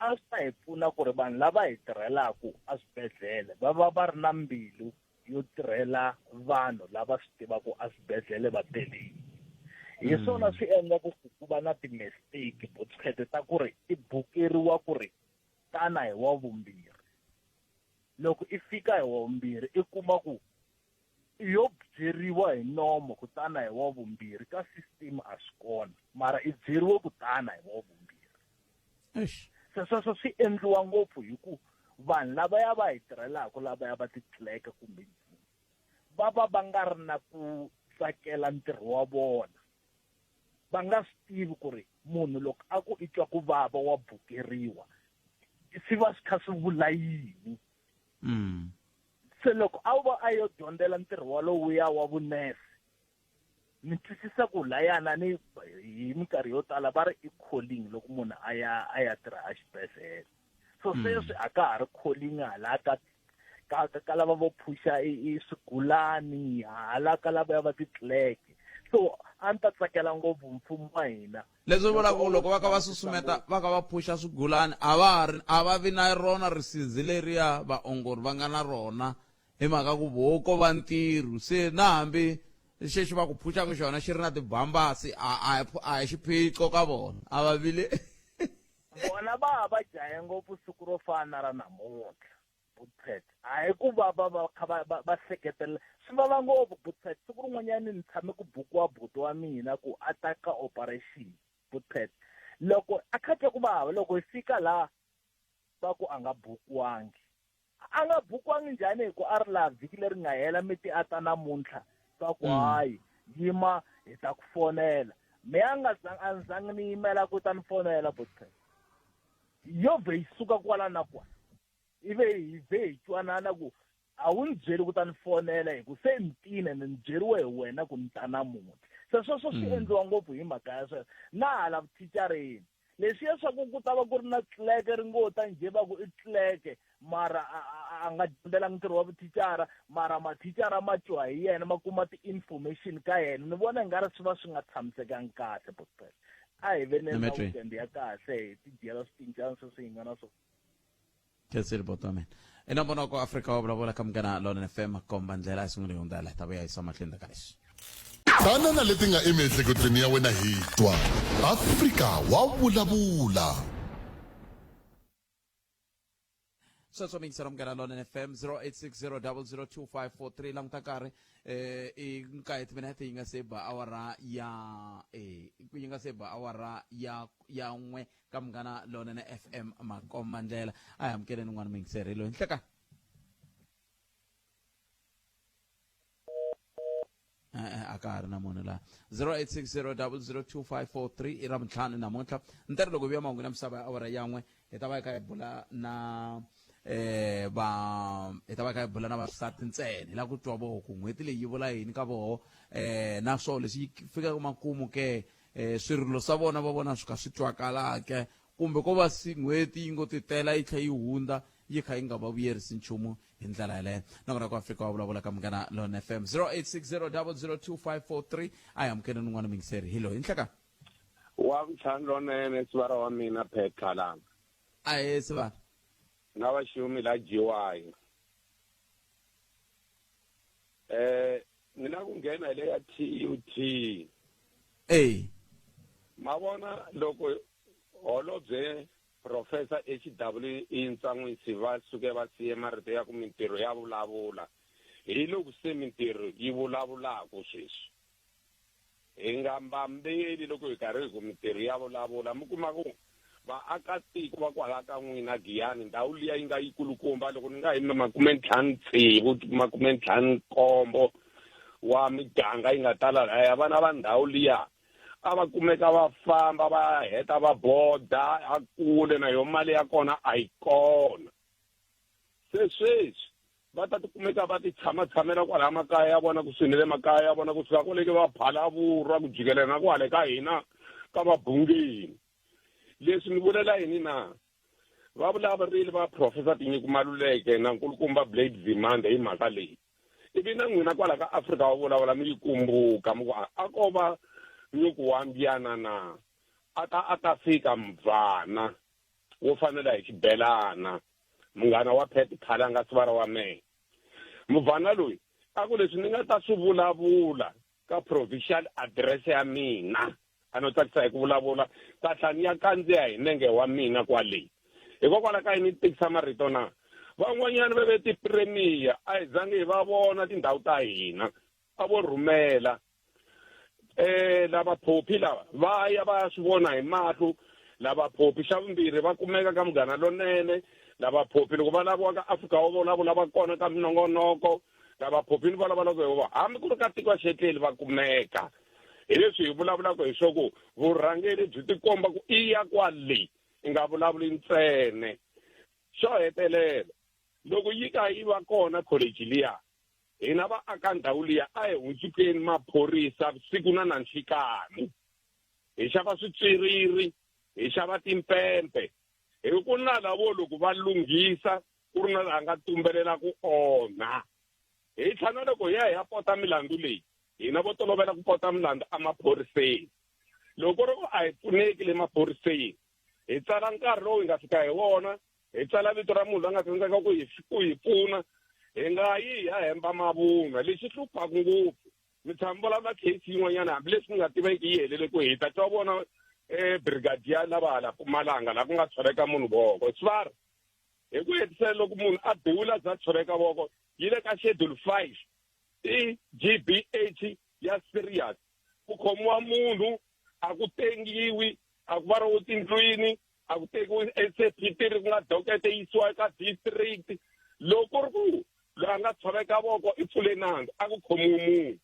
Speaker 6: A swi ta hi pfuna ku ri vanhu lava hi tirhelaku eswibedhlele va va va ri na mbilu yo tirhela vanhu lava swi tivaka eswibedhlele va tele yini. Hi swona swi endlaku ku ku va na ti-mistake botshete ta ku ri i bukeriwa ku ri tana hi wa vumbirhi. Loko i fika hi wa vumbirhi i kuma ku yo byeriwa hi nomo ku tana hi wa vumbirhi, ka system a swi kona, mara i byeriwe ku tana hi wa vumbirhi. Se sweswo swi endliwa ngopfu hi ku vanhu lavaya va hi tirhelaka, lavaya va ti-clerk kumbe yini, va va va nga ri na ku tsakela ntirho wa vona. Va nga swi tivi ku ri munhu loko a ku i twa ku vava wa bukeriwa, swi va swi kha swi vula yini. Se loko a va a yo dyondzela ntirho walowuya wa vunese, ni twisisa ku layana ni hi minkarhi yo tala va ri i calling loko munhu a ya a ya tirha exibedhlele. So sweswi a ka ha ri calling hala ka ka ka lava vo phusha i swigulani, hala ka lava va ti-clerk. So a ni ta tsakela ngopfu mfumo wa hina.
Speaker 1: Leswi vulaka ku loko va kha va susumeta va kha va phusha swigulani, a va ha ri a va vi na rona risizi leriya vaongori va nga na rona, hi mhaka ku voho ko va ntirho. Se na hambi xexi va ku phuxaka xona xi ri na tibambasi, a a hi xiphiqo ka vona, a va vile.
Speaker 6: Vona va va jahe ngopfu siku ro fana na ra namuntlha, Bootpad. A hi ku va va va kha va va va hleketelela, swi vava ngopfu, Bootpad. Siku rin'wanyani ni tshame ku bukiwa buti wa mina ku a ta ka operation, Bootpad. Loko a kha twa ku vava, loko hi fika laha va ku a nga bukiwangi. A nga bukiwangi njhani hi ku a ri laha vhiki leri nga hela mi ti a ta namuntlha, va ku hayi yima hi ta ku fonela. Me a nga zanga, a ni zangi ni yimela ku ta ni fonela, Bootpad. Yo vhe yi suka kwala na kwala, ivi hi vhe hi twanana ku a wu ni byeli ku ta ni fonela hi ku se ni tine ni byeriwe hi wena ku ni ta namuntlha. Se sweswo swi endliwa ngopfu hi mhaka ya sweswo. Na hala vuthicareni, leswiya swa ku ku ta va ku ri na tleke ri ngo ta njhe va ku i tleke, mara a nga dyondzelangi ntirho wa vuthicara, mara mathicara ma twa hi yena, ma kuma ti-information ka yena. Ni vona i nga ri swi va swi nga tshamisekangi kahle, Bootpad. A hi veneni na weekend ya kahle, hi ti dyela switincana sweswi hi nga na swona.
Speaker 1: Khensile buti wa mina. I nongonoko Afrika wa vulavula ka Munghana Lonene FM, komba ndlela a sungule hundza laha ta vuya yisa mahlweni ka leswi.
Speaker 7: Tana na leti nga emiehleketweni ya wena hi twa. Afrika wa vulavula.
Speaker 1: Sweswo miyingiselo Munghana Lonene FM 0860002543. Languta nkarhi, i nkaye timinete yi nga se ba awara ya yi nga se ba awara ya ya 1 ka Munghana Lonene FM, makomba ndlela. A hi amukeleni un'wana muyingiseri loyi nhleka. A ka ha ri na munhu laha. 0860002543 i ra vuntlhanu namuntlha. Ntere loko vuya mahungu ya misava ya awara ya 1, hi ta va hi kha hi bula na va hi ta va hi kha hi bula na vasati ntsena. Hi lava ku twa voho ku n'hweti leyi yi vula yini ka voho, na swona leswi yi fikaka makumu ke, swirilo swa vona va vona swi kha swi twakala ke, kumbe ko va si n'hweti yi ngo titela yi tlhela yi hundza yi kha yi nga va vuyerisi nchumu hi ndlela yaleyo. Nakona ku Afrika wa vulavula ka Munghana Lone FM 0860002543. A hi amukeleni un'wana muyingiseri hi loyi nhleka.
Speaker 8: Wa vutlhanu lonene, sivara wa mina Pat Khalanga.
Speaker 1: Ahee sivara.
Speaker 8: Na vaxumi la GY. Ni la ku nghena hi le ya TUT. Ma vona loko holobye Professor HWE Ntsan'wisi va suke va siye marito ya ku mintirho ya vulavula, hi loko se mintirho yi vulavulaka sweswi. Hi nga mbambeli loko hi karhi hi ku mintirho ya vulavula, mi kuma ku vaakatiko va kwala ka n'wina Giyani, ndhawu liya yi nga yikulukumba, loko ni nga yi makume ntlhanu tsevu, makume ntlhanu nkombo wa miganga yi nga tala lahaya, vana va ndhawu liya a va kumeka va famba va heta va boda a kule na yo mali ya kona a yi kona. Se sweswi va ta tikumeka va ti tshama tshamela kwalaha makaya ya vona, kusuhi ni le makaya ya vona, kusuka kwale ke va Phalavurwa ku jikela na kwale ka hina ka Vabungeni. Leswi ni vulela yini na? Va vulavurile va Professor Tinyiko Maluleke na nkulukumba Blade Nzimande hi mhaka leyi. Ivi na n'wina kwala ka Afrika wa vulavula mi yi kumbuka, mi ku a ko va nyuku wa mbyana na, a ta a ta fika mvana wo fanela hi xibelana, munghana wa Pat Khalanga sivara wa mehe. Muvhana loyi a ku leswi ni nga ta swi vulavula ka provincial address ya mina, a no tsakisa hi ku vulavula, ta tlhela ni ya kandziya hi nenge wa mina kwale. Hikokwalaho ka yini ni tikisa marito na? Van'wanyana va ve ti-premier, a hi zangi hi va vona tindhawu ta hina, a vo rhumela. Lava phophi lava va ya va ya swi vona hi mahlo. Lava phophi xa vumbirhi va kumeka ka Munghana Lonene. Lava phophi loko va laviwa ka Afrika wa vulavula va kona ka minongonoko. Lava phophi ni vulavulaka hi vona hambi ku ri ka tiko xetleli va kumeka. Hi leswi hi vulavulaka hi swo ku vurhangeri byi tikomba ku i ya kwale, i nga vulavuli ntsena. Xo hetelela, Loko yi ka yi va kona college liya, hina vaaka ndhawu liya a hi hundzukeni maphorisa siku na nanhlikani. Hi xava switswiriri, hi xava timpempe. Hi ku na lavo loko va lunghisa ku ri na laha nga tumbelela ku onha. Hi tlhela loko hi ya hi ya pota milandzu leyi, hina vo tolovela ku pota milandzu emaphoriseni. Loko ku ri ku a hi pfuneki le maphoriseni, hi tsala nkarhi lowu hi nga fika hi wona, hi tsala vito ra munhu loyi a nga tsandzeka ku hi ku hi pfuna, hi nga yi hi ya hemba mavunwa. Lexi hluphaka ngopfu, mi tshama mi vulavula case yin'wanyana hambileswi mi nga tiveki yi helele kwihi, hi ta twa vona brigadier lava hala Mpumalanga laha ku nga tshoveka munhu voko. Swi hi ku hetisela loko munhu a biwile a za tshoveka voko, yi le ka schedule 5 i GBH ya serious. Ku khomiwa munhu a ku tengiwi, a ku variwi tindlwini, a ku tekiwi SAP3 ku nga dokete yi yisiwa eka district. Loko ku ri ku loyi a nga tshoveka voko i pfule nandzu, a ku khomiwi munhu.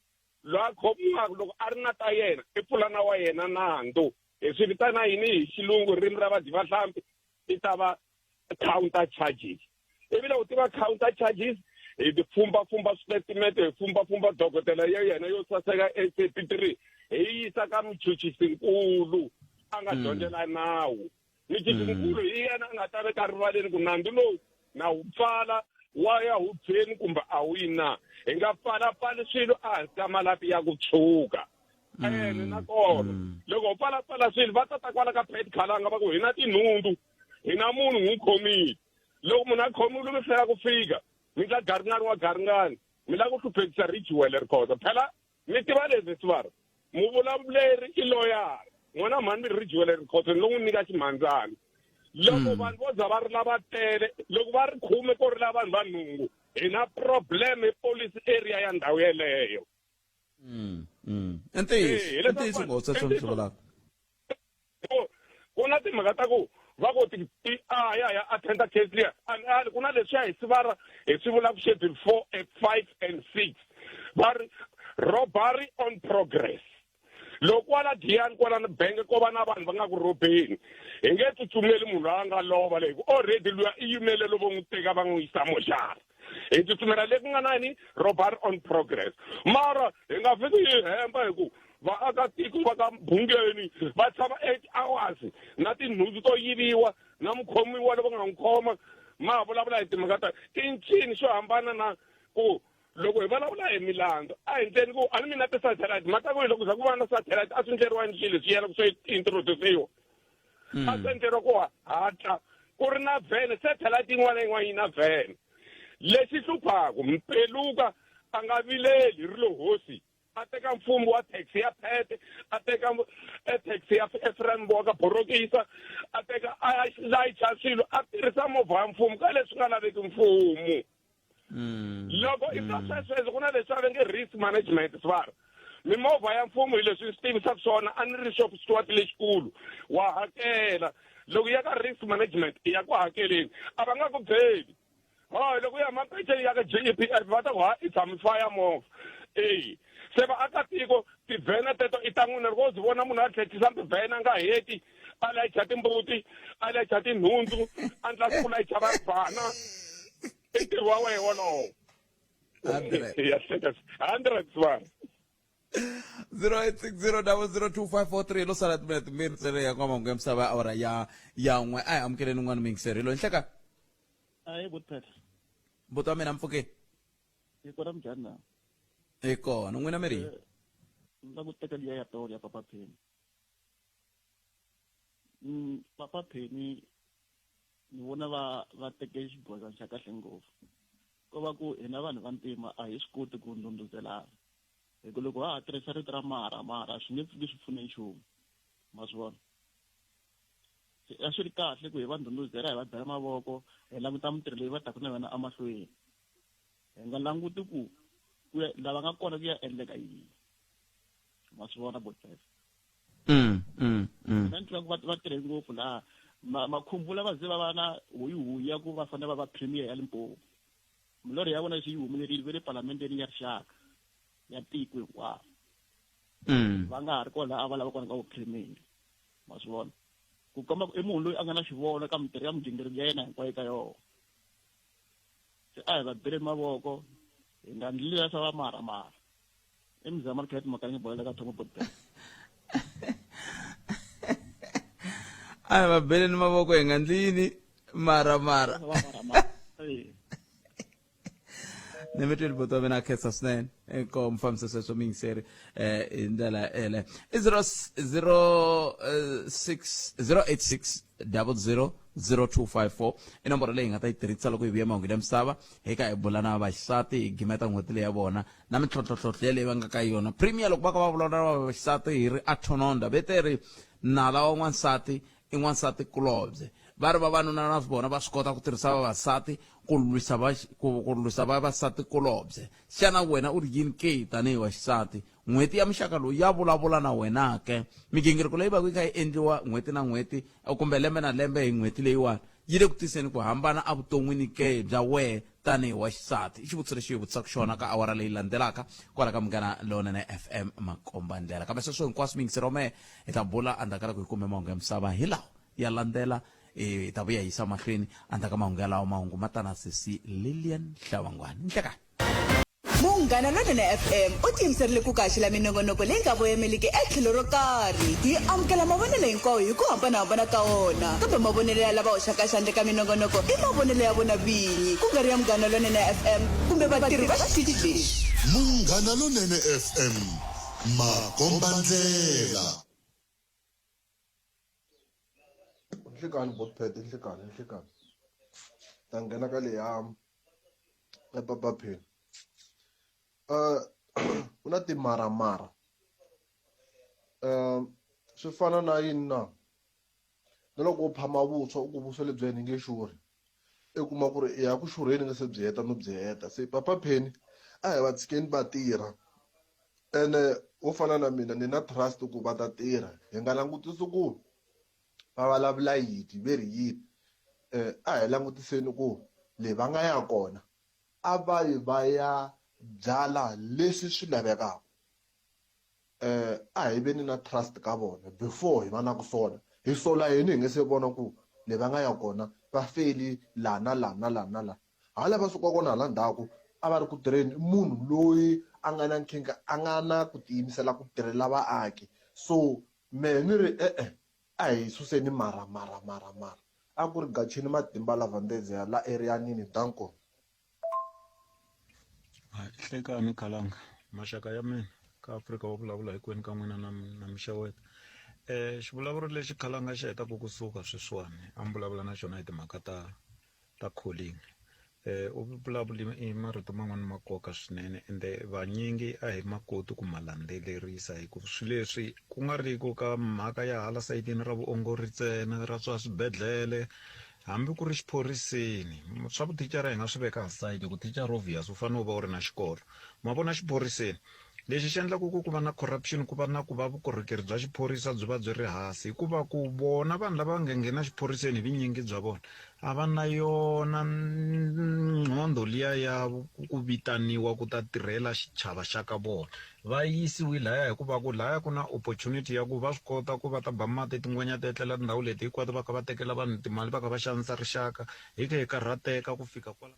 Speaker 8: Loyi a khomiwaka loko a ri na ta yena i pfula na wa yena nandzu. Hi swi vitana yini hi xilungu, ririmi ra vadyi va hlampfi? I ta va counter charges. Ivi loko ti va counter charges, hi ti fumba-fumba switatimende, hi fumba-fumba dokodela ya yena yo saseka SAP3, hi yisa ka muchuchisinkulu a nga dyondzela nawu. Muchuchisinkulu hi yena a nga ta veka rivaleni ku nandzu lowu na wu pfala wa ya hubyeni kumbe a wu yi na. Hi nga pfalapfali swilo ehansi ka malapi ya ku tshuka. Ene nakona loko ho pfalapfala swilo va ta ta kwala ka Pat Khalanga va ku hi na tinhundzu, hi na munhu n'wi khomile. Loko munhu a khomiwile mi hlwela ku fika, mi ndla garingani wa garingani, mi lava ku hluphekisa Ridgewell Rikhoza. Phela mi tiva leswi sivara, muvulavuleri i loyara. N'wana mhani mi Ridgewell Rikhoza ni lo n'wi nyika ximhandzana. Loko vanhu vo za va ri lava tele, loko va ri khume ko ri lava vanhu va nhungu, hi na problem hi police area ya ndhawu yeleyo.
Speaker 1: I ntiyiso, i ntiyiso ngopfu sweswo mi swi vulaka.
Speaker 8: Ku na timhaka ta ku va ku ti ti a ya ya attenda case liya, a ni ali ku na leswiya hi sivara hi swi vulaka schedule 4 and 5 and 6, va ri robbery on progress. Loko kwala Giyani kwala ni bank ko va na vanhu va nga ku robeni, hi nge tsutsumeli munhu loyi a nga lova leyi, already luya i yimele lovo n'wi teka va n'wi yisa moxara. Hi tsutsumela le ku nga na yini, robbery on progress. Mara hi nga fiki hi hemba hi ku vaakatiko va ka Bungeni va tshama 8 hours na tinhundzu to yiviwa na mukhomiwa loko nga n'wi khoma. Ma ha vulavula hi timhaka ta i ncini xo hambana na ku loko hi vulavula hi milandzu a hi ndleni ku a ni mina ti-satellite mhaka ku loko za ku va na satellite a swi ndleriwa ni swilo leswi yena ku swi introduce-iwa, a swi endleriwa ku hatla ku ri na vhene. Satellite yin'wana na yin'wana yi na vhene. Lexi hluphaku Mpeluka a nga vileli ri lo hosi, a teka mfumbo wa taxi ya Pete, a teka taxi ya Ephraim wa ka Borokisa, a teka a layicha swilo, a tirhisa movha ya mfumo ka leswi nga laveki mfumo. Loko i twa swesweswo ku na leswi va nge risk management swivara mimovha ya mfumo hi leswi swi tivisaka swona, a ni ri shop steward lexikulu wa hakela. Loko ya ka risk management i ya ku hakeleni, a va nga ku byeli hayi loko ya mapeceni ya ka GEPF va ta ku ha i tshami faya movha. Eyi se vaakatiko tivhene teto i ta n'wina. Loko u byi vona munhu a tlhetlisa tivhene a nga heti, a layicha timbuti, a layicha tinhundzu, a ndla ku layicha vabvana, i ntirho wa wena wolowo. Ya hleka 100 vanhu.
Speaker 1: 0860002543 lo sala timinete timbirhi ntsena ya kwamahungu ya misava ya awara ya 1. A hi amukeleni un'wana muyingiseri loyi nhleka.
Speaker 9: Ayi buti.
Speaker 1: Mbuti wa mina, mpfukeni.
Speaker 9: Hi kona, minjhani na?
Speaker 1: Hi kona, n'wina mi ri?
Speaker 9: Ni la ku teka liya ya tolo ya Papa Penny. Papa Penny ni vona va va teke xigoza xa kahle ngopfu. Ko va ku hina vanhu va ntima a hi swi koti ku ndhundhuzelana, hi ku loko ha ha tirhisa rito ra mara mara swi nge pfuki swi pfune nchumu, ma swi vona. Se a swi ri kahle ku hi va ndhundhuzela, hi va bela mavoko, hi languta mintirho leyi va taka na yona emahlweni, hi nga languti ku ku ya lava nga kona ku ya endleka yini, ma swi vona botfest. Mina ni twa ku va tirhe ngopfu laha makhumbula va ze va va na huyihuyi ya ku va fanele va va premier ya Limpopo. Milorho ya vona se yi humelerile, va le palamenteni ya rixaka ya tiko hinkwaro. Va nga ha ri kona a va lava kona ka vu-premier, ma swi vona, ku komba ku i munhu loyi a nga na xivono ka mintirho ya migingiriko ya yena hinkwayo ka yona. Se a hi va beleni mavoko hi nga ndli leswiya swa va mara mara. I Mzama Cat Makanyi Bolela ka Thomo Botbet.
Speaker 1: A hi va beleni mavoko hi nga ndli yini mara mara.
Speaker 9: Swa va mara mara. Eh.
Speaker 1: Ni mi twile buti wa mina khensa swinene eko mufambisi sweswo muyingiseri eh hi ndlela yeleyo i 0 0 6 086 00 0254 i nomboro leyi hi nga ta yi tirhisa loko hi vuya mahungu ya misava hi ka hi bula na vaxisati hi gimeta n'hweti leyi ya vona na mintlhontlhontlhontlho yaleyi va nga ka yona premier loko va ka va vulavula na vaxisati hi ri athononda ve te ri nala wa n'wansati i n'wansati kulobye va ri vavanuna na vona va swi kota ku tirhisa vavasati ku lwisa va ku ku lwisa vavasati kulobye xana wena u ri yini ke tanihi wa xisati n'hweti ya muxaka lowu ya vulavula na wena ke migingiriko leyi va ku yi kha yi endliwa n'hweti na n'hweti kumbe lembe na lembe hi n'hweti leyiwani yi le ku tiseni ku hambana evuton'wini ke bya wehe tanihi wa xisati i xivutiso lexi hi vutisaka xona ka awara leyi landzelaka kwala ka munghana lonene fm makomba ndlela kambe sweswo hinkwaswo miyingiseri wa mehe hi ta bula endzhaku ka loko hi kume mahungu ya misava hi lawa ya landzela hi ta vuya hi yisa mahlweni endzhaku ka mahungu yalawo mahungu ma ta na sesi lilian hlavangwani nhlekani
Speaker 10: Munghana Lonene FM u tiyimiserile ku kaxela minongonoko leyi nga voyameliki etlhelo ro karhi. Hi amukela mavonelo hinkwawo hi ku hambana-hambana ka wona, kambe mavonelo ya lava hoxaka xandla eka minongonoko i mavonelo ya vona vinyi, ku nga ri ya Munghana Lonene FM kumbe vatirhi va xitichi lexi.
Speaker 7: Munghana Lonene FM, makombandlela.
Speaker 11: Nhlikani botpet nhlikani nhlikani ta nghena ka leya ya papa pheni um ku na timaramara um swi fana na yini na na loko u phama vuswa u ku vuswa lebyi ni nge xurhi i kuma ku ri i ya ku xurheni nga se byi heta no byi heta se papa pheni a hi va tshikeni va tirha ene wo fana na mina ni na trust ku va ta tirha hi nga langutisi ku va vulavula yini ve ri yini um a hi langutiseni ku le va nga ya kona a va yi va ya byala leswi swi lavekaka eh a hi veni na trust ka vona before hi va na ku sola hi sola yini hi nge se vona ku le va nga ya kona va feli la na la na la na la hala va suka kona hala ndzhaku a va ri ku tirheni i munhu loyi a nga na nkhinkha a nga na ku tiyimisela ku tirhela vaaki so mehe ni ri e-e a hi suseni mara mara mara mara a ku ri gacheni matimba lava ndedzeya la eriyanini danko
Speaker 12: Hayi hlekani khalanga maxaka ya mina ka Afrika wa vulavula hinkwenu ka n'wina na na mi xeweta xivulavuri lexi khalanga xi hetaka kusuka sweswiwani a mi vulavula na xona hi timhaka ta ta calling u vulavule i marito man'wani ma nkoka swinene ende vanyingi a hi ma koti ku ma landzelerisa hi ku swilo leswi ku nga ri ku ka mhaka ya hala sayitini ra vuongori ntsena ra swa swibedhlele Hambi ku ri xiphoriseni, swa vuthicara hi nga swi veka aside hi ku thicara obvious u fanele u va u ri na xikolo. Ma vona xiphoriseni, lexi xi endlaka ku ku va na corruption ku va na ku va vukorhokeri bya xiphorisa byi va byi ri hansi hikuva ku vona vanhu lava nga nghena xiphoriseni hi vunyingi bya vona a va na yona nqhondo liya ya ku vitaniwa ku ta tirhela xichava xa ka vona. Va yisiwi laya hikuva ku laya ku na opportunity ya ku va swi kota ku va ta ba mati tingwenya ti etlela tindhawu leti hinkwato va kha va tekela vanhu timali va kha va xanisa rixaka hi kha hi karhateka ku fika kwala.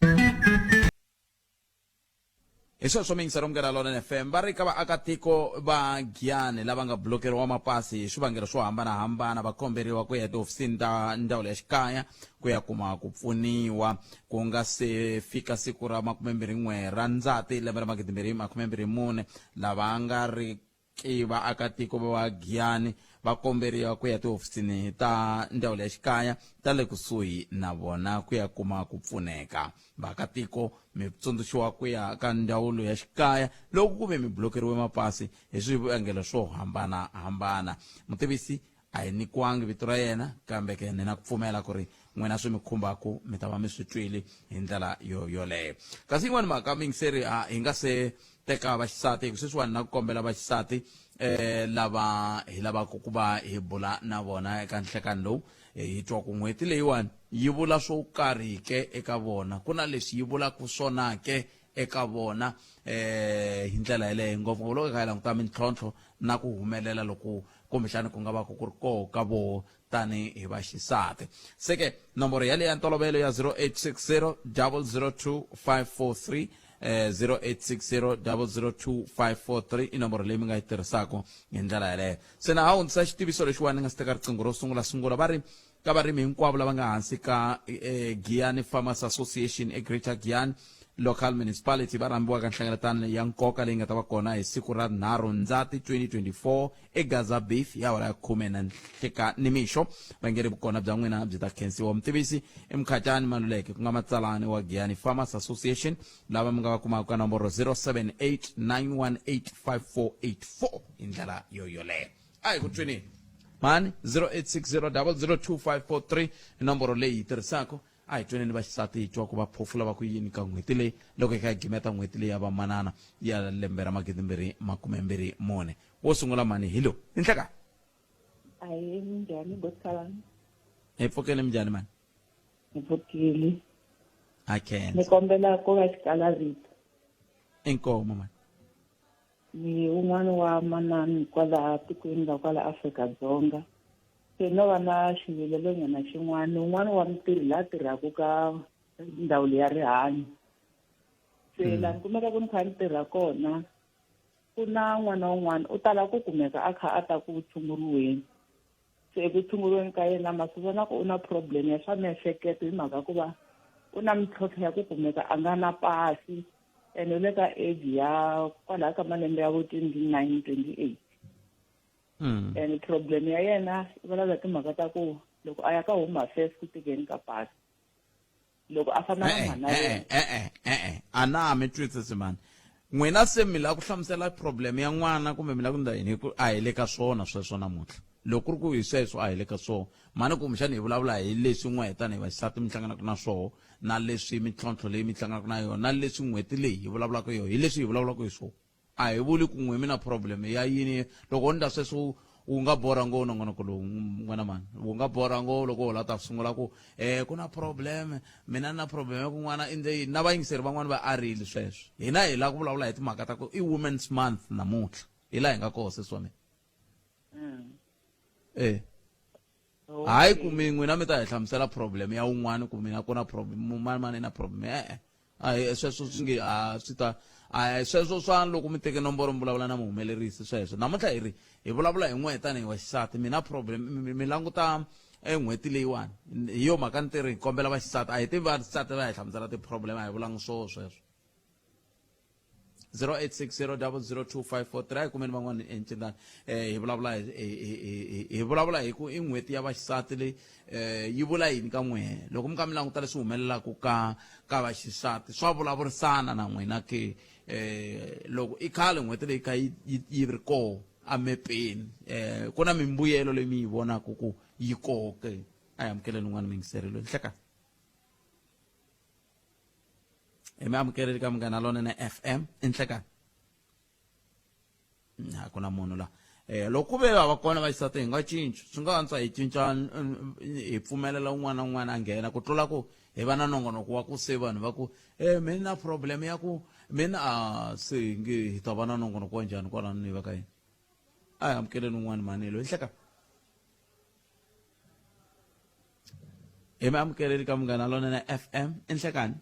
Speaker 1: Hi sweswo miyingiseri Munghana Lonene FM va ri ka vaakatiko va Giyani lava nga blokeriwa mapasi hi swivangelo swo hambanahambana va komberiwa ku ya etihofisini ta ndzawulo ya xikaya ku ya kuma ku pfuniwa ku nga se fika siku ra 21 ra Ndzati lembe ra 2024 lava nga ri ki vaakatiko va Giyani va komberiwa ku ya tihofisini ta ndzawulo ya xikaya ta le kusuhi na vona ku ya kuma ku pfuneka. Vaakatiko mi tsundzuxiwa ku ya ka ndzawulo ya xikaya loko ku ve mi blokeriwe mapasi hi swivangelo swo hambana-hambana. Mutivisi a hi nyikiwangi vito ra yena kambe ke ni na ku pfumela ku ri n'wina swi mi khumbaku mi ta va mi swi twile hi ndlela yo yoleyo kasi yin'wani mhaka miyingiseri a hi nga se teka vaxisati hi ku sweswiwani na ku kombela vaxisati eh lava hi lavaka ku va hi bula na vona eka nhlekani lowu hi twa ku n'hweti leyiwani yi vula swo karhi ke eka vona ku na leswi yi vulaka swona ke eka vona eh hi ndlela yeleyo ngopfungopfu loko hi kha hi languta mintlhontlho na ku humelela loku kumbexani ku nga va ku ri koho ka voho tanihi vaxisati. Se ke nomboro yaleyo ya ntolovelo ya 0860 002 543 eh, 0860 002 543 i nomboro leyi mi nga yi tirhisaka hi ndlela yaleyo. Se na ha hundzisa xitiviso lexiwani ni nga si teka riqingho ro sungula sungula va ri ka varimi hinkwavo lava nga hansi ka eh, Giyani Farmers Association eGreater Giyani Local Municipality va rhambiwa ka nhlengeletano ya nkoka leyi nga ta va kona hi siku ra nharhu Ndzati 2024 eGaza Beef hi awara ya khume na nhleka nimixo. Va nge ri vukona bya n'wina byi ta khensiwa. Mutivisi i Mkhatshani Maluleke ku nga matsalani wa Giyani Farmers Association lava mi nga va kumaka ka nomboro 078 918 5484 hi ndlela yo yoleyo. A hi ku tweni mhani 0860 002543 i nomboro leyi yi tirhisaka. A hi tweneni vaxisati hi twa ku va phofula va ku yini ka n'hweti leyi loko hi kha hi gimeta n'hweti leyi ya vamanana ya lembe ra 2024. Wo sungula mhani hi lowu. Ni nhlekani.
Speaker 13: Ahee, minjhani botsalani?
Speaker 1: Hi pfukile minjhani mhani?
Speaker 13: Hi pfukile.
Speaker 1: Ha khensa.
Speaker 13: Ni kombela ku va xikalavito.
Speaker 1: Inkomu mhani.
Speaker 13: Ni un'wana wa manani kwala tikweni ra kwala Afrika-Dzonga. Se no va na xivilelonyana xin'wana, un'wana wa mutirhi la tirhaka ka ndzawulo ya rihanyo. Se laha ni kumekaka ni kha ni tirha kona, ku na n'wana wun'wana u tala ku kumeka a kha a ta ku tshunguriweni. Se eku tshunguriweni ka yena ma swi vona ku u na problem ya swa miehleketo hi mhaka ku va u na mintlhontlho ya ku kumeka a nga na pasi ene u le ka age ya kwalaya ka malembe ya vo 29 28. And problem ya yena i vulavula timhaka ta ku loko a ya ka Home Affairs ku tekeni ka pasi loko a famba na
Speaker 1: E-e,
Speaker 13: mhana
Speaker 1: e-e,
Speaker 13: yena.
Speaker 1: e-e, e-e. A na mi twisisi mani. N'wina se mi lava ku hlamusela problem ya n'wana kumbe mi lava ku ndla yini hi ku a hi le ka swona sweswo namuntlha. Loko ku ri ku hi sweswo a hi le ka swona. Mhani kumbexana hi vulavula hi leswi n'wehe tanihi vaxisati mi hlanganaka na swoho na leswi mintlhontlho leyi mi hlanganaka na yona na leswi n'hweti leyi hi vulavulaka yona hi leswi hi vulavulaka hi swona. A hi vuli ku n'we mi na problem ya yini loko wo ndla sweswo wu nga borha ngo nongonoko lowu n'wana mani wu nga borha ngo loko wo la ta sungula ku eh ku na problem mina na problem ya ku n'wana i ndle yini na vayingiseri van'wana va arile sweswo hina hi lava ku vulavula hi timhaka ta ku i women's month namuntlha hi laha hi nga koho sesi wa mina eh hayi ku mi n'wina mi ta hi hlamusela problem ya un'wana ku mina ku na problem mani mani na problem e-e a hi sweswo swi nge a swi ta a sweswo swa loko mi teke nomboro mi vulavula na muhumelerisi sweswo namuntlha hi ri hi vulavula hi n'we tanihi wa xisati mina problem mi languta en'hweti leyiwani hi yo mhaka ni tirhi hi kombela vaxisati a hi tivi vaxisati va hi hlamusela ti-problem a hi vulangi swoho sweswo 0860002543 a hi kumeni van'wana encindani eh hi vulavula hi vulavula hi ku i n'hweti ya vaxisati leyi eh yi vula yini ka n'wehe loko mi ka mi languta leswi humelelaka ka ka vaxisati swa vulavurisana na n'wina ke eh loko i khale n'hweti leyi kha yi yi ri koho emepeni eh ku na mimbuyelo leyi mi yi vonaka ku yi koho ke a hi amukeleni un'wana muyingiseri loyi nhlekani hi mi amukeleli ka munghana lonene fm i nhlekani a ku na munhu la eh loko ku ve va kona vaxisati hi nga cinci swi nga antswa hi cinca hi pfumelela un'wana na un'wana a nghena ku tlula ku hi va na nongonoko wa ku se vanhu va ku e mi na problem ya ku mina a se hi nge hi ta va na nongonoko wa njhani kwalano ni va ka yini a hi amukeleni un'wana mhani loyi nhlekani hi mi amukeleli ka munghana lonene fm i nhlekani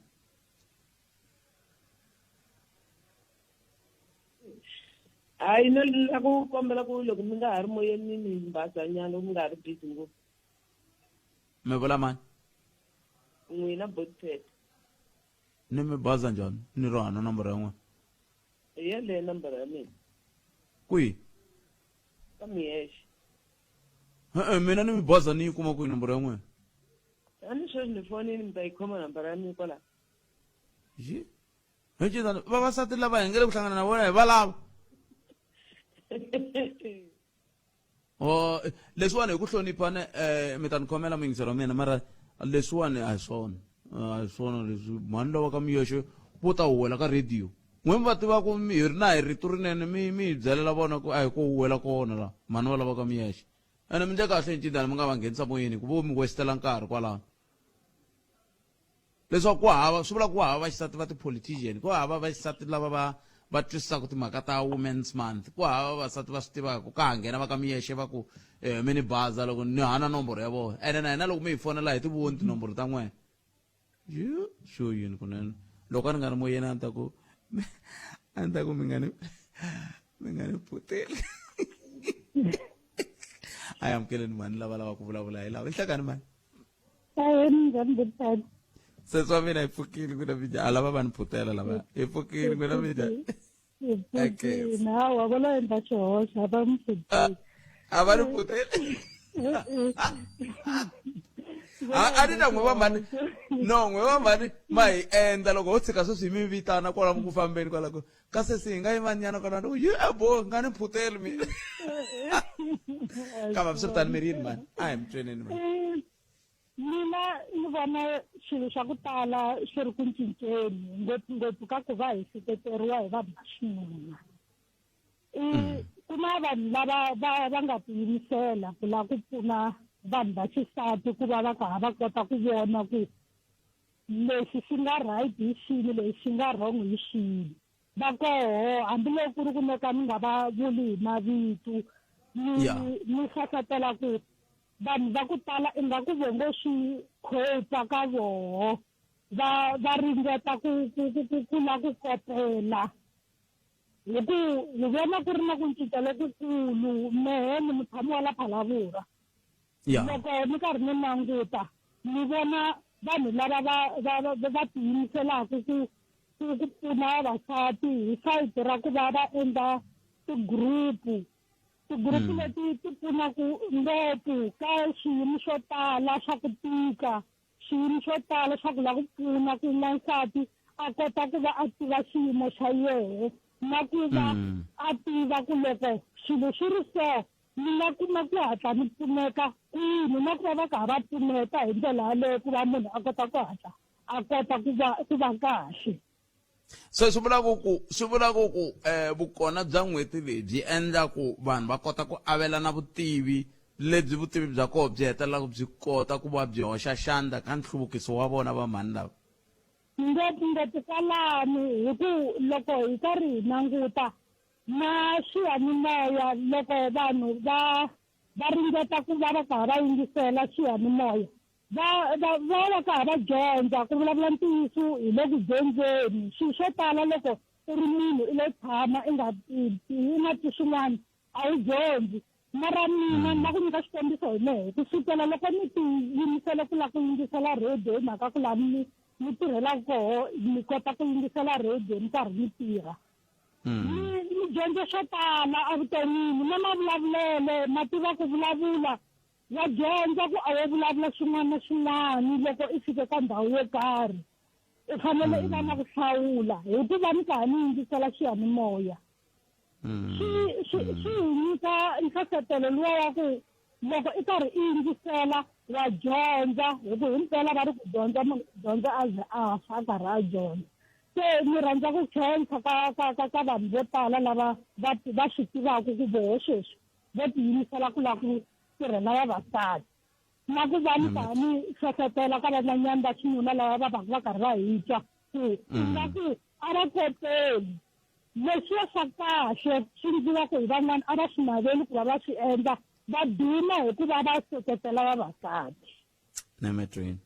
Speaker 14: hayi no la ku kombela ku loko mi nga ha ri moyeni mi mbazanyana loko mi nga ha ri busy ngopfu
Speaker 1: mi vula mani
Speaker 14: n'wina botpet
Speaker 1: ni mi baza njhani ni ri hana nomboro ya n'wina
Speaker 14: hi yeleyo nomboro ya mina
Speaker 1: kwihi
Speaker 14: ka miyexe
Speaker 1: E-e, mina ni mi baza ni yi kuma kwihi nomboro ya n'wina
Speaker 14: a ni sweswi ni fonini mi ta yi khoma nambara ya mina kwalaho
Speaker 1: yi he cintani vavasati lava hi nge le ku hlangana na vona hi valava o leswiwani hi ku hlonipha ne um mi ta ni khomela muyingiseri wa mina mara leswiwani a hi swona a hi swona leswi mhani lava ka miyoxe vo ta huwela ka radio n'we mi va tiva ku mi hi ri na hi rito rinene mi mi hi byelela vona ku a hi ko huwela kona la mhani va lava ka miyexe ene mi ndle kahle ncindani mi nga va nghenisa moyeni ku vo mi westela nkarhi kwalano leswaku ku hava swi vula ku hava vaxisati va ti-politician ku hava vaxisati lava va va twisisaka timhaka ta Women's Month. Ku hava vavasati va swi tivaka, ka ha nghena va ka Miyexe va ku eh, mi ni baza loko ni hana nomboro ya vona. Ene na hina loko mi hi fonela hi ti voni tinomboro ta n'wena. Yo, xo yini kunene. Loko a ni nga ri moyeni a ni ta ku a ni ta ku mi nga ni mi nga ni phuteli. A hi amukeleni mhani lava lava ku vulavula hi lava. I nhlekani mhani.
Speaker 15: Ahee, minjhani Butati?
Speaker 1: Sesi wa mina hi pfukile n'wina minjhani? A lava va ni phutela lava. Hi pfukile n'wina minjhani?
Speaker 15: Hi pfukile. Hawa vo lo endla xihoxo, a va mi phuteli.
Speaker 1: A va ni phuteli. A ni na n'we va mhani. No, n'we va mhani ma hi endla loko ho tshika sweswi hi mi vitana kwala ku fambeni kwala ku ka sesi hi nga yimanyana kwala ni ku yi a bo nga ni phuteli mina. Kambe hambiswiritano mi ri yini mhani? A hi mi tweneni mhani.
Speaker 15: Mina ni vona swilo swa ku tala swi ri ku cinceni ngopfungopfu ka ku va hi seketeriwa hi vanhu va xinuna. I ku na vanhu lava va va nga tiyimisela ku lava ku pfuna vanhu va xisati ku va va ka ha va kota ku vona ku lexi xi nga right hi xini lexi xi nga wrong hi xini. Va koho hambiloko ku ri ku no ka ni nga va vuli hi mavito ni ni hlohlotela ku vanhu va ku tala ingaku vo ngo swi quote ka voho va va ringeta ku ku ku ku ku la ku kopela hi ku hi vona ku ri na ku cinca lokukulu mehe ni mutshami wa la Phalaborwa loko ni karhi ni languta ni vona vanhu lava va va va va tiyimiselaka ku ku ku pfuna vavasati hi sayiti ra ku va va endla ti-group ti-group leti ti pfunaka ngopfu ka swiyimo swo tala swa ku tika swiyimo swo tala swa ku lava ku pfuna ku n'wansati a kota ku va a tiva xiyimo xa yehe na ku va a tiva ku loko swilo swi ri so ni nga kuma ku hatla ni pfuneka kwini na ku va va ka ha va pfuneta hi ndlela yaleyo ku va munhu a kota ku hatla a kota ku va ku va kahle.
Speaker 1: Se swi vula ku ku swi vula ku ku eh, vukona bya n'hweti leyi byi endla ku vanhu va kota ku avelana vutivi lebyi vutivi bya koho byi hetelelaka byi kota ku va byi hoxa xandla ka nhluvukiso wa vona va mhani lava.
Speaker 15: Ngopfungopfu kwalano hi ku loko hi karhi hi languta na swiyanimoya loko vanhu va va ringeta ku va va karhi va yingisela swiyanimoya va va va va ka ha va dyondza ku vulavula ntiyiso hi le ku dyondzeni swilo swo tala loko u ri munhu i lo tshama i nga i nga twi swin'wana a wu dyondzi mara mina na ku nyika xikombiso hi mehe ku sukela loko ni tiyimisele ku lava ku yingisela radio hi mhaka ku laha ni ni tirhelaka koho ni kota ku yingisela radio ni karhi ni tirha ni ni dyondze swo tala evuton'wini na mavulavulele ma tiva ku vulavula Wa dyondza ku a wo vulavula swin'wana na swin'wana loko i fike ka ndhawu yo karhi. I fanele i va na ku hlawula hikuva ni karhi ni yingisela xiyanimoya. Swi swi swi hi nyika nhlohlotelo luwa wa ku loko i karhi i yingisela wa dyondza hi ku himpela va ri ku dyondza munhu u dyondza a ze a fa a karhi a dyondza. Se ni rhandza ku khensa ka ka ka ka vanhu vo tala lava va va swi tivaka ku voho sweswi vo tiyimisela ku lava ku tirhela vavasati na ku va ni karhi ni hlohlotela ka van'wanyana va xinuna lava va vaka va karhi va hi twa ku ingaku a va kopeli leswiya swa kahle swi endliwaka hi van'wana a va swi naveli ku va va swi endla va duma hi ku va va seketela vavasati.
Speaker 1: Nemetweni.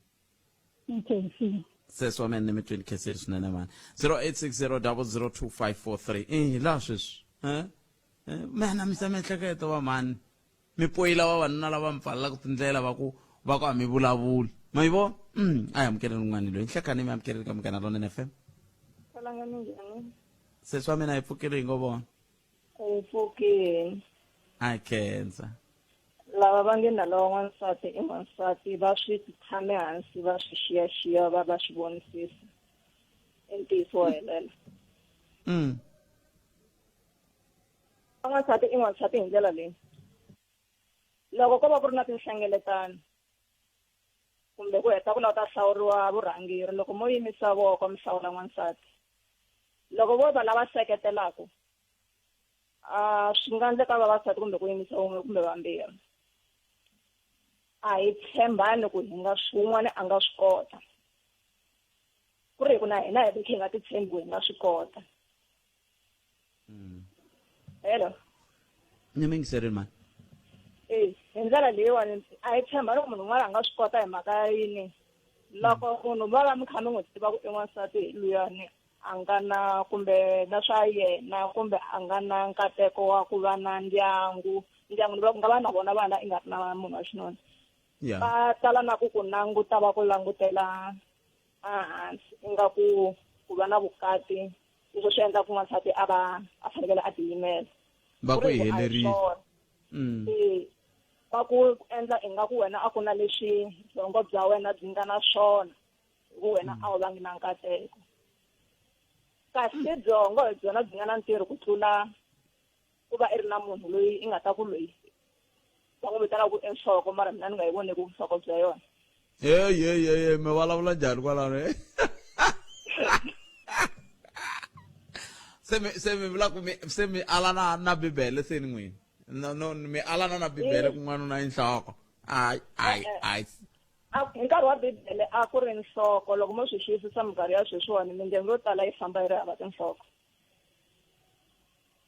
Speaker 15: Nkhensile.
Speaker 1: Sesi wa mina Nemetweni khensile swinene mani. 0860002543 i hi laha sweswi. Eh? Mi anamisa miehleketo va mhani. Mi poyila vavanuna lava mi pfalelaka tindlela va ku va ku a mi vulavuli. Ma yi vona? A hi amukeleni un'wana loyi. Nhlekani mi amukeleni ka Munghana Lonene FM.
Speaker 16: Kalanga minjhani?
Speaker 1: Sesi wa mina hi pfukile hi ngo vona.
Speaker 16: Hi pfukile.
Speaker 1: A hi khensa.
Speaker 16: Lava va nge nala wa n'wansati i n'wansati va swi tshame hansi va swi xiyaxiya va va swi vonisisa. I ntiyiso wo helela. N'wansati i n'wansati hi ndlela leyi. Loko ko va ku ri na tinhlengeletano kumbe ku heta ku lava ta hlawuriwa vurhangeri loko mo yimisa voko mi hlawula n'wansati loko vo va lava seketelaka a swi nga endleka vavasati kumbe ku yimisa wun'we kumbe vambirhi a hi tshembani ku hi nga wun'wana a nga swi kota ku ri hi ku na hina hi hi nga titshembi ku hi nga swi kota. Hello.
Speaker 1: Ni mi yingiserini mani.
Speaker 16: E hi ndlela leyiwani a hi tshemba loko munhu un'wana a nga swi kota hi mhaka ya yini loko munhu va va mi kha mi n'wi tiva ku i n'wansati hi luyani a nga na kumbe na swa yena kumbe a nga na nkateko wa ku va na ndyangu ndyangu ni vula ku nga va na vona vana i nga ri na munhu wa xinuna
Speaker 1: Yeah.
Speaker 16: va tala na ku ku languta va ku langutela ehansi ingaku ku va na vukati leswo swi endla ku n'wansati a va a fanekele a tiyimela
Speaker 1: Va ku
Speaker 16: ri
Speaker 1: hi
Speaker 16: ku a hi
Speaker 1: helerile.
Speaker 16: swona. E, va ku endla ingaku wena a ku na leswi byongo bya wena byi nga na swona hi ku wena a wu vangi na nkateko kasi byongo hi byona byi nga na ntirho ku tlula ku va i ri na munhu loyi i nga ta ku loyi va n'wi vitanaka ku i nhloko mara mina ni nga yi voneki vunhloko bya yona.
Speaker 1: Hey, hey, hey, hey, mi vulavula njhani kwalano? Se mi se mi vula ku mi se mi alana na Bibele se ni n'wina. No no mi alana na Bibele ku n'wanuna i nhloko. Ai ai ai.
Speaker 16: A hi nkarhi wa Bibele a ku ri nhloko loko mo swi xiyisisa minkarhi ya sweswiwani mindyangu yo tala yi famba yi ri hava tinhloko.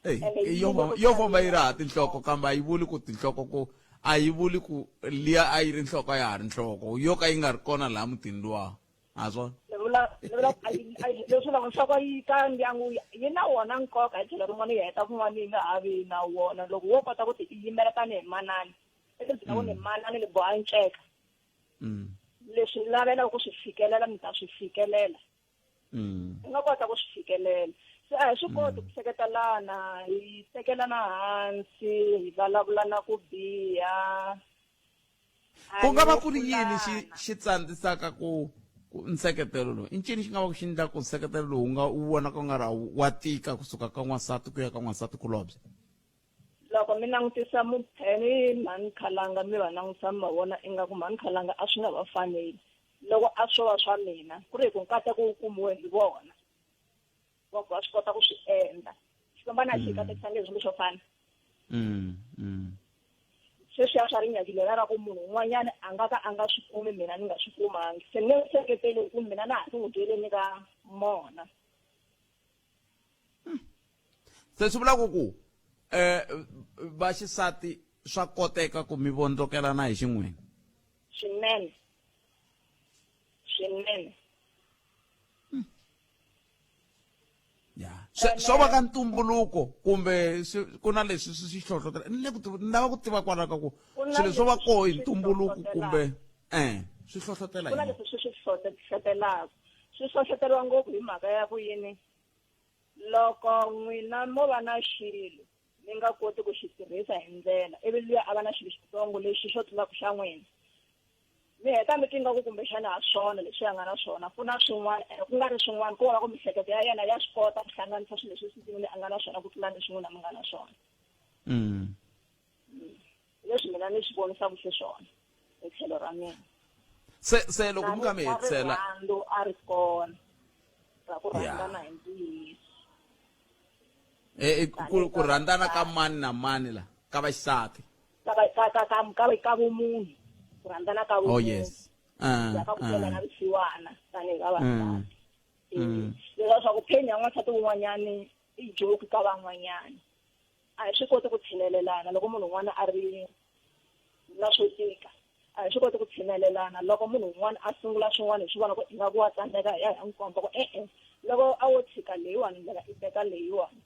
Speaker 1: Ey,
Speaker 16: Ene yi
Speaker 1: yo
Speaker 16: vula
Speaker 1: famba
Speaker 16: ku
Speaker 1: yo famba yi ri ha tinhloko kambe a yi vuli ku tinhloko ku a yi vuli ku liya a yi ri nhloko a ya ha ri nhloko yo ka yi nga ri kona laha mutini luwa ha swona
Speaker 16: Ni vula ni vula ku a yi a yi leswi loko nhloko yi ka ndyangu yi na wona nkoka hi tlhelo rin'wana yi heta kun'wana yi nga ha vi na wona loko wo kota ku ti yimela tanihi manani i ti byela ku ni manani ni boha nceka leswi ni navelaka ku swi fikelela ni ta swi fikelela i nga kota ku swi fikelela se a hi swi koti ku seketelana hi tekelana hansi hi vulavulana ku biha
Speaker 1: ku nga va ku ri yini xi xi tsandzisaka ku ku nseketelo lowu i ncini xi nga va ku xi endla ku nseketelo lowu nga wu vonaka u nga ri wa tika kusuka ka n'wansati ku ya ka n'wansati kulobye
Speaker 16: Loko mi langutisa Mupheni mhani Khalanga mi va langutisa mi va vona ingaku mhani Khalanga a swi nga va faneli loko a swo va swa mina ku ri hi ku nkateko wu kumiwe hi vona va ku va swi kota ku swi endla Xikwembu a na xi hi katekisanga hi swilo swo fana sweswiya swa rinyaki leriya ra ku munhu un'wanyana a nga ka a nga swi kumi mina ni nga swi kumangi se ni nge n'wi seketeli hi ku mina na ha ri n'wi dyeleni ka mona.
Speaker 1: Se swi vula ku ku eh va xisati swa koteka ku mi vondzokelana hi xin'wini
Speaker 16: swinene swinene
Speaker 1: ya swo va ka ntumbuluko kumbe ku na leswi swi swi hlohlotela ni le ku ni lava ku tiva kwalaho ka ku swilo swo va koho hi ntumbuluko kumbe eh swi hlohlotela
Speaker 16: ku na leswi swi swi hlohlotelaka swi hlohloteriwa ngopfu hi mhaka ya ku yini Loko n'wina mo va na xilo mi nga koti ku xi tirhisa hi ndlela, ivi luya a va na xilo xitsongo lexi xo tlulaka xa n'wina, mi heta mi twa ingaku kumbexana ha swona leswi a nga na swona, ku na swin'wana, ene ku nga ri swin'wana, ko va ku mihleketo ya yena ya swi kota ku hlanganisa swilo leswi swintsongo a nga na swona ku tlula leswi n'wina mi nga na swona. Hi leswi mina ni swi vonisaka xiswona hi tlhelo ra mina.
Speaker 1: Se se loko mi ka mi hetisela
Speaker 16: rirhandzu a ri kona ra ku rhandzana hi ntiyiso.
Speaker 1: Eh, ku ku rhandzana ka mani na mani la ka vaxisati.
Speaker 16: Ka ka ka ka ka ka vumunhu ku rhandzana ka vumunhu.
Speaker 1: Oh yes.
Speaker 16: Ya ka ku twelana vusiwana tanihi vavasati. Leswaku pain ya n'wansati wun'wanyani i joke ka van'wanyana. A hi swi koti ku tshinelelana loko munhu un'wana a ri na swo tika. A hi swi koti ku tshinelelana loko munhu un'wana a sungula swin'wana hi swi vona ku ingaku wa tsandzeka hi ya hi ya n'wi komba ku e-e loko a wo tshika leyiwani ndlela i teka leyiwani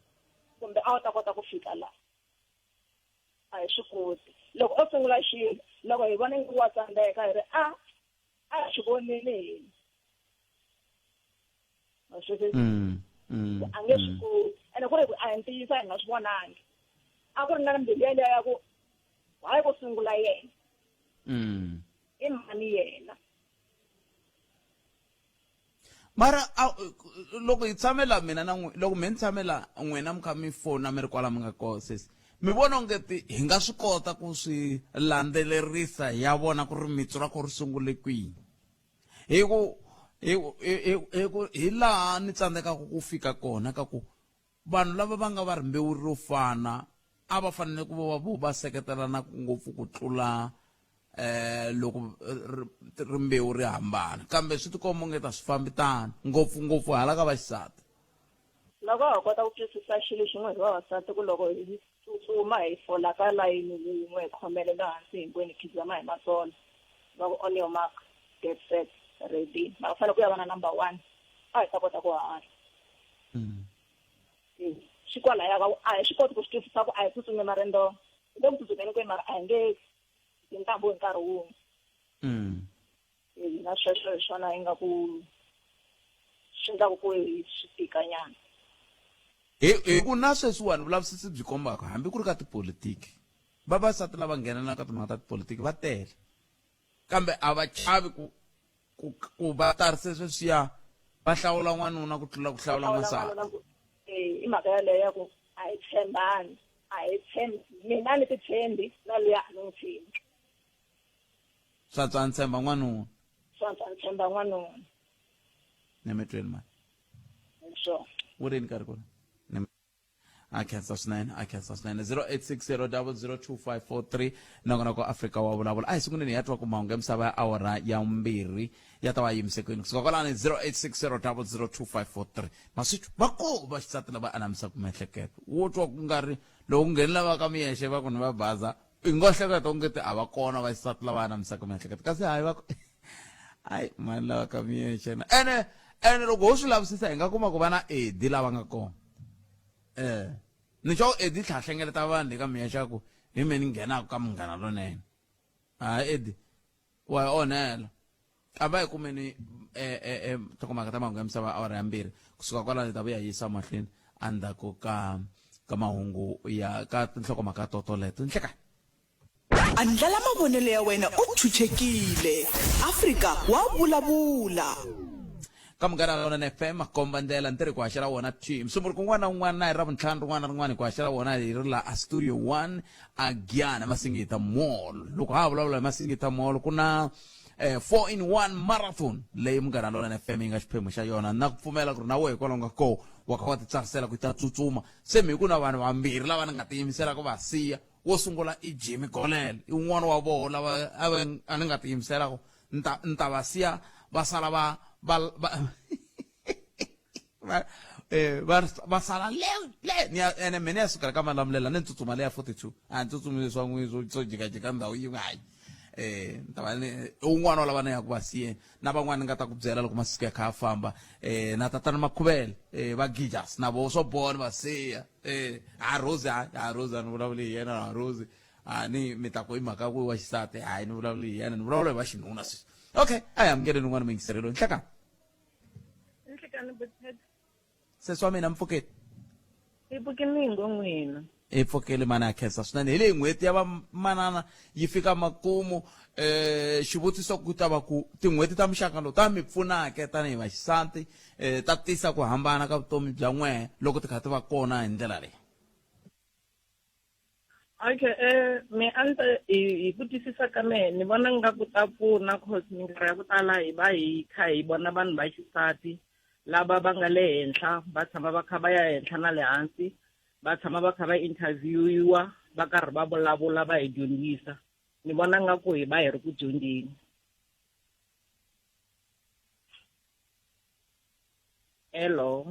Speaker 16: kumbe a wu ta kota ku fika laha. A hi swi koti. Loko o sungula xilo loko hi vona ingaku wa tsandzeka hi ri a a hi swi vonile hina. Ma swi twisisa? A nge swi koti ene ku ri ku a hi ntiyiso a hi nga swi vonangi a ku ri na mbilu yeleyo ya ku hayi ku sungula yena i mani yena
Speaker 1: mara loko hi tshamela mina na n'wi loko me ni tshamela n'wina mi kha mi fona mi ri kwala mi nga kona sesi mi vona ongeti hi nga swi kota ku swi landzelerisa hi ya vona ku ri mitsu ra ko ri sungule kwihi hi ku hi hi hi ku hi laha ni tsandzekaka ku fika kona ka ku vanhu lava va nga va rimbewu ro fana a va fanele ku va vo va seketelana ngopfu ku tlula eh loko rimbewu ri hambana kambe swi tikomba onge ta swi fambi tano ngopfu ngopfu hala ka vaxisati.
Speaker 16: Loko ha kota ku twisisa xilo xin'we hi vavasati ku loko hi tsutsuma hi fola ka layini wun'we hi khomelela hansi hinkwenu hi khizama hi matsolo va ku on your mark get set ready va fanele ku ya va na number one a hi ta kota ku hanya swi kwalaya ka a hi swi koti ku swi twisisa ku a hi tsutsumi marendzo hi le ku tsutsumeni kwini mara a hi nge tintambu hi nkarhi wun'we na sweswo hi swona ingaku swi endlaku ku swi tika nyana
Speaker 1: hi hi ku na sweswiwani vulavisisi byi kombaka hambi ku ri ka tipolitiki vavasati lava nghenelaka timhaka ta tipolitiki va tele kambe a va chavi ku ku ku va tarise sweswiya va hlawula n'wanuna ku tlula ku hlawula n'wansati
Speaker 16: i mhaka yaleyo ya ku a hi tshembani a hi tshembi mina ni ti tshembi na luya a ni n'wi tshembi
Speaker 1: swa tswa ntshemba n'wanuna
Speaker 16: swa tswa ntshemba n'wanuna
Speaker 1: nemetweni mani
Speaker 16: sure
Speaker 1: wu rini nkarhi kona a khensa swinene a khensa swinene 0860002543 nongonoko afrika wa vulavula a hi sunguleni hi ya twa ku mahungu ya misava ya awara ya mbirhi ya ta va yimisekweni kusuka kwalani 0860002543 maswithu va koo va xisati lava anamisaka miehleketo wo twa ku nga ri loko ku ngheni lava ka miyexe va ku ni va baza i ngo hleketa onge ti a va kona vaxisati lava anamisaka miehleketo kasi hayi va hayi mani lava ka miyexe na ene ene loko ho swi lavisisa hi nga kuma ku va na edi lava nga kona eh ni xo edi tlha hlengeleta vanhu eka miyexe ku hi me ni nghenaka ka munghana lonene hayi edi wa hi onhela a va hi kumeni eh, eh, eh, nhlokomhaka ta mahungu ya misava awara ya mbirhi kusuka kwalano hi ta vuya hi yisa mahlweni endzhaku ka ka mahungu ya ka tinhlokomhaka to toleto nhleka
Speaker 10: Andlala mavonelo ya wena u chuchekile. Afrika wa vulavula.
Speaker 1: Ka Munghana Lonene FM komba ndlela ntirho ku haxela wona team nsumbuluko un'wana na un'wana na hi ravuntlhanu rin'wana na rin'wana hi ku haxela wona hi ri la a studio 1 a Giyani Masingita Mall loko ha vulavula hi Masingita Mall ku na eh, 4 in 1 marathon leyi Munghana Lonene FM yi nga xiphemu xa yona na ku pfumela ku ri na wehe kwalaho nga kona wa kha wa titsarisela ku yi ta tsutsuma se mi ku na vanhu vambirhi lava ni nga tiyimisela ku va siya wo sungula i Jimmy Golel i un'wana wa voho lava a va a ni nga tiyimisela ku ni ta ni ta va siya va sala va va va va eh, va va sala le le ni ya ene mina ya sukela ka malamulele ni tsutsuma le ya 42 a ni tsutsumi swa n'wi swo swo jikajika ndhawu yin'we hayi eh ni ta va ni un'wana wa lava ni ya ku va siyeni na van'wana ni nga ta ku byela loko masiku ya kha ya famba eh na tatana makhuvele eh va gijas na vo swo boha ni va siya eh ha rose ha ha rose a ni vulavuli hi yena ha rose a ni mi ta ku i mhaka ku wa xisati hayi ni vulavuli hi yena ni vulavula hi va xinuna sweswi okay a hi amukeleni un'wana muyingiserelo nhlekani
Speaker 14: Nhlekani Buthet.
Speaker 1: sesi wa mina mpfukeni
Speaker 14: Hi pfukile hi ngo n'wina.
Speaker 1: hi pfukile mani a khensa swinene hi leyi n'hweti ya vamanana yi fika makumu eh xivutiso ku ta va ku tin'hweti ta muxaka lowu ta mi pfunake tanihi vaxisati eh ta tisa ku hambana ka vutomi bya n'wehe loko ti kha ti va kona hi ndlela leyi
Speaker 14: Okay, eh me a ni ta hi hi ku twisisa ka mehe ni vona nga ku ta pfuna cause minkarhi ya ku tala hi va hi kha hi vona vanhu va xisati lava va nga le henhla va tshama va kha va ya henhla na le hansi va tshama va kha va interviewiwa va karhi va vulavula va hi dyondzisa ni vona nga ku hi va hi ri ku dyondzeni hello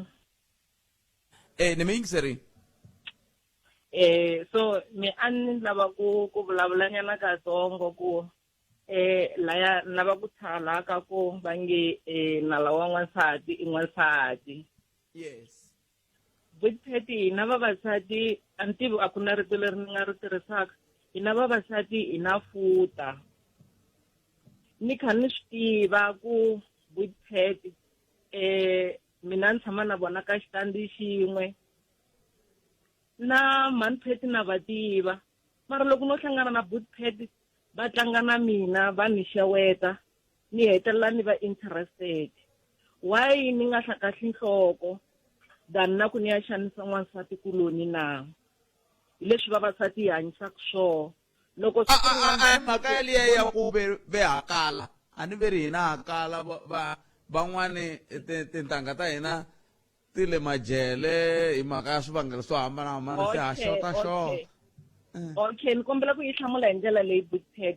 Speaker 1: eh ni mi yingiserini
Speaker 14: eh so mi a ni lava ku ku vulavula nyana katsongo ku eh laya ni lava ku tshala ka ku va nge eh nala wa n'wansati i n'wansati
Speaker 1: yes
Speaker 14: Butpeti hina vavasati a ni tivi a ku na rito leri ni nga ri tirhisaka hina vavasati hi na futa ni kha ni swi tiva ku Butpeti eh mina ni tshama na vona ka xitandi xin'we na mhani Patty na va tiva mara loko no hlangana na but Patty va tlanga na mina va ni xeweta ni hetelela ni va interested why ni nga hlakahli nhloko than na ku ni ya xanisa n'wansati kuloni na hi leswi vavasati hi hanyisaka swona loko
Speaker 1: a mhaka yaliya ya ku ve ve hakala a ni ve ri hina hakala va van'wani tintangha ta hina ti le majele hi mhaka ya swivangelo swo hambanahambana se ha xota xota
Speaker 14: okay ni kombela ku yi hlamula hi ndlela leyi bootpad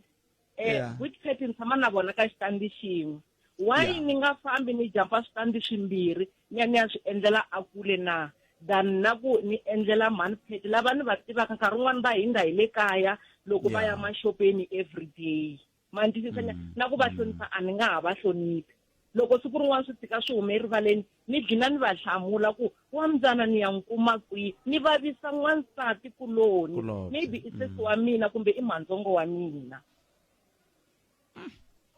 Speaker 14: eh
Speaker 1: Yeah.
Speaker 14: bootpad ni tshama na vona ka xitandi xin'we why
Speaker 1: Yeah.
Speaker 14: ni nga fambi ni jampa switandi swimbirhi ni ya ni ya swi endlela a kule na than na ku ni endlela mhani Phethe lava ni va tivaka nkarhi wun'wani va hindza hi le kaya loko va ya maxopeni everyday. Ma ni twisisa nyana? Na ku va hlonipha a ni nga ha va hloniphi. Loko siku rin'wana swi tshika swi hume erivaleni ni dlina ni va hlamula ku wa mbyana ni ya n'wi kuma kwihi ni vavisa n'wansati kuloni
Speaker 1: Kulobye.
Speaker 14: maybe i sesi wa mina kumbe i mhandzongo wa mina.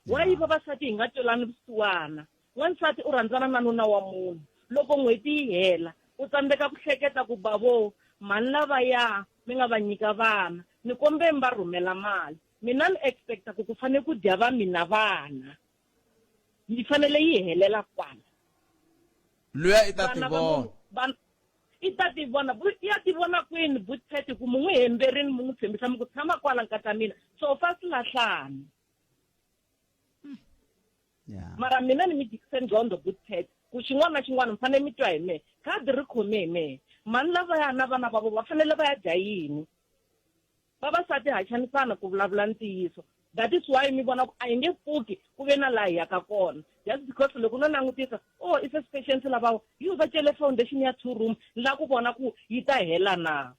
Speaker 14: Why vavasati hi nga twelani vusiwana? N'wansati u rhandzana na nuna wa munhu. Loko n'hweti yi hela, u tsandzeka ku hleketa ku, Bavo, mhani lavaya mi nga va nyika vana, ni kombe mi va rhumela mali. Mina ni expecta ku ku fanele ku dya va mina vana. Yi fanele yi helela kwala.
Speaker 1: Luya i ta
Speaker 14: Vana va
Speaker 1: tivona.
Speaker 14: munhu, van, i ta tivona. Bu, i ya tivona kwini Butpet ku mi n'wi hemberini mi n'wi tshembisa mi ku tshama kwala nkata mina. Sofa swi lahlani. Mara mina ni mi jikise nqondo Butpet ku xin'wana na xin'wana mi fanele mi twa hi mehe. Khadi ri khome hi mehe. Mhani lavaya na vana va vona va fanele va ya dya yini? Vavasati ha xanisana ku vulavula ntiyiso. That is why mi vona ku a hi nge pfuki ku ve na laha hi yaka kona. Just because loko no langutisa, oh i sesi Patience lavawa, yo va cele foundation ya 2 room, ni lava ku vona ku yi ta hela na.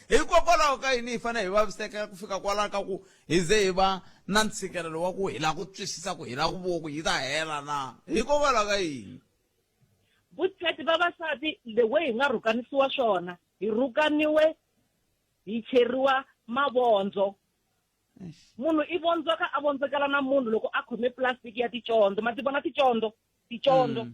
Speaker 1: Hikokwalaho ka yini hi fanele hi vaviseka ku fika kwalaho ka ku hi ze hi va na ntshikelelo wa ku hi lava ku twisisa ku hi lava ku vona ku yi ta hela na? Hikokwalaho ka yini?
Speaker 14: Vutsheti vavasati the way hi nga rhukanisiwa swona, hi rhukaniwe hi cheriwa mavondzo. Munhu i vondzoka a vondzokela na munhu loko a khome plastic ya ticondzo. Ma ti vona ticondzo? Ticondzo.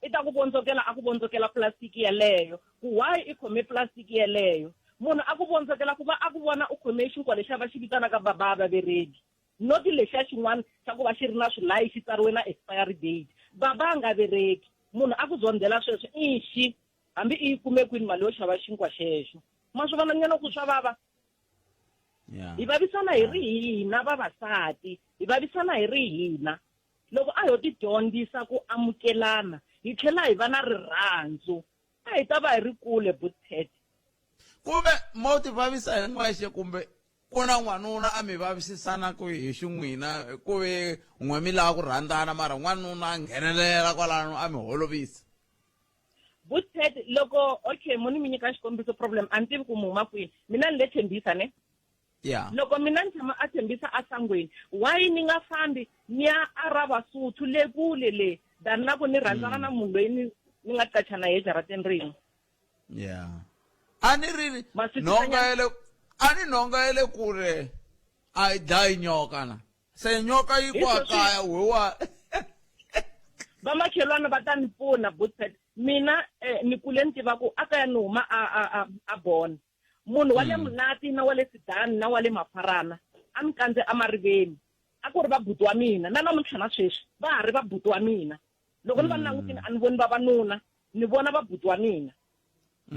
Speaker 14: I ta ku vondzokela a ku vondzokela plastic yeleyo. Ku why i khome plastic yeleyo? Munhu a ku vondzokela ku va a ku vona u khome xinkwa lexiya va xi vitanaka baba va vereki. Not lexiya xin'wana xa ku va xi ri na swilayi xi tsariwe na expiry date. Baba a nga vereki. Munhu a ku zondhela sweswo i xi hambi i yi kume kwini mali yo xava xinkwa xexo. Ma swi vona nyana ku swa vava? Hi vavisana hi ri hina vavasati, hi vavisana hi ri hina. Loko a ho ti dyondzisa ku amukelana hi tlhela hi va na rirhandzu, a hi ta va hi ri kule Butpet.
Speaker 1: Kumbe mo ti vavisa hi n'wexe kumbe ku na n'wanuna a mi vavisisana ku hi xin'wina ku ve n'we mi lava ku rhandzana mara n'wanuna a nghenelela kwalano a mi holovisa.
Speaker 14: Butpet, loko okay mo ni mi nyika xikombiso problem a ni tivi ku mi huma kwini. Mina ni le Tembisa ne? Loko mina ni tshama a Tembisa a sangweni, why ni nga fambi ni ya a ra Vasotho le kule le than na ku ni rhandzana na munhu loyi ni nga qacha na yehe jarateni rin'we.
Speaker 1: A ni ri
Speaker 14: Maswitisa
Speaker 1: nhonga
Speaker 14: nyana.
Speaker 1: ya le, a ni nhonga ya le kule a yi dlayi nyoka na. Se nyoka yi
Speaker 14: Hi
Speaker 1: kwa
Speaker 14: sweswi-
Speaker 1: kaya we wa.
Speaker 14: Vamakhelwana va ta ni pfuna Butpet. Mina ni kule ni tiva ku a kaya ni huma a Bona. Munhu wa le Munati na wa le Sidani na wa le Mafarana a ni kandze emariveni. A ku ri vabuti wa mina na namuntlha na sweswi va ha ri vabuti wa mina. Loko ni va langutile a ni voni vavanuna, ni vona vabuti wa mina.
Speaker 1: I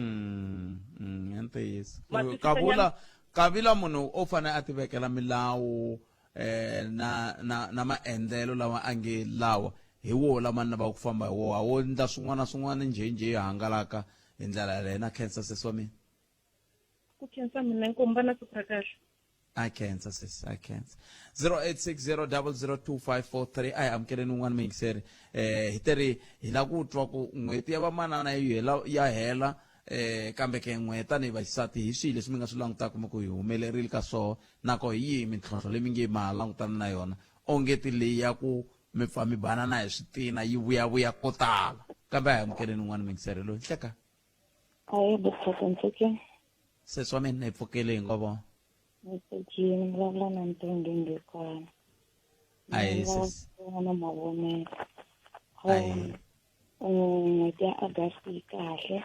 Speaker 1: ntiyiso.
Speaker 14: Ma twisisa
Speaker 1: Kavula,
Speaker 14: nyana?
Speaker 1: kavila munhu o fanele a tivekela milawu na, na, na maendlelo lawa a nge lawa hi wo lama ni lavaka ku famba hi woho. A wo endla swin'wana na swin'wana njhe njhe yi hangalaka hi ndlela yaleyo. Na khensa sesi wa mina.
Speaker 14: Ku khensa mina, inkomu va na siku ra kahle.
Speaker 1: A khensa sesi, a khensa. 0860002543 a hi amukeleni un'wana muyingiseri. Hi teri hi lava ku twa ku n'hweti ya vamanana yi hela, ya hela kambe ke n'we tanihi vaxisati hi swihi leswi mi nga swi langutaka mi ku hi humelerile ka swoho, nako hi yihi mintlhontlho leyi mi nge ma ha langutana na yona onge ti leyi ya ku mi pfa mi banana hi switina yi vuyavuya ko tala. Kambe a hi amukeleni un'wana muyingiseri loyi. Nhleka.
Speaker 13: Ahee, Butata Ntshuke.
Speaker 1: Sesi wa mina, hi pfukile hi ngo vona.
Speaker 13: Ni pfukile, ni vulavula na Ntombi Mbekwana.
Speaker 1: Ahee,
Speaker 13: Ni
Speaker 1: sesi.
Speaker 13: vulavula na mavonelo.
Speaker 1: Ahee.
Speaker 13: N'hweti ya August yi kahle,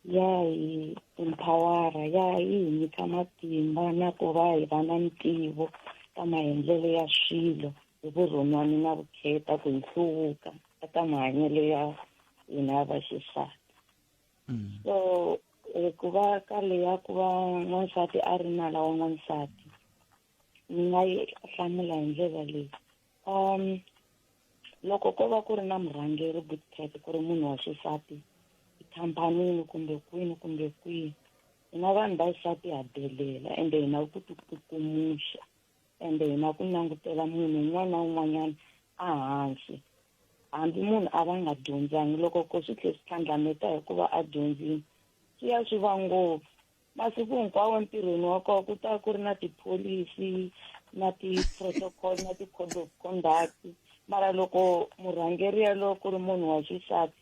Speaker 13: ya hi empowera, ya yi hi nyika matimba na ku va hi va na ntivo ka maendlelo ya swilo hi vurhonwani na vukheta ku hi hluvuka eka mahanyelo ya hina ya vaxisati. So ku va ka leya ku va n'wansati a ri nala wa n'wansati, ni nga yi hlamula hi ndlela leyi. Loko ko va ku ri na murhangeri Butpet ku ri munhu wa xisati tikhampanini kumbe kwini kumbe kwihi, hina vanhu va xisati ha delela ende hina ku tikukumuxa ende hina ku langutela munhu un'wana na un'wanyana ehansi. Hambi munhu a va nga dyondzangi loko ko swi tlhe swi tlhandlameta hi ku va a dyondzile swi ya swi va ngopfu. Masiku hinkwawo entirhweni wa kona ku ta ku ri na tipholisi na ti-protocol na ti-code of conduct mara loko murhangeri yalowo ku ri munhu wa xisati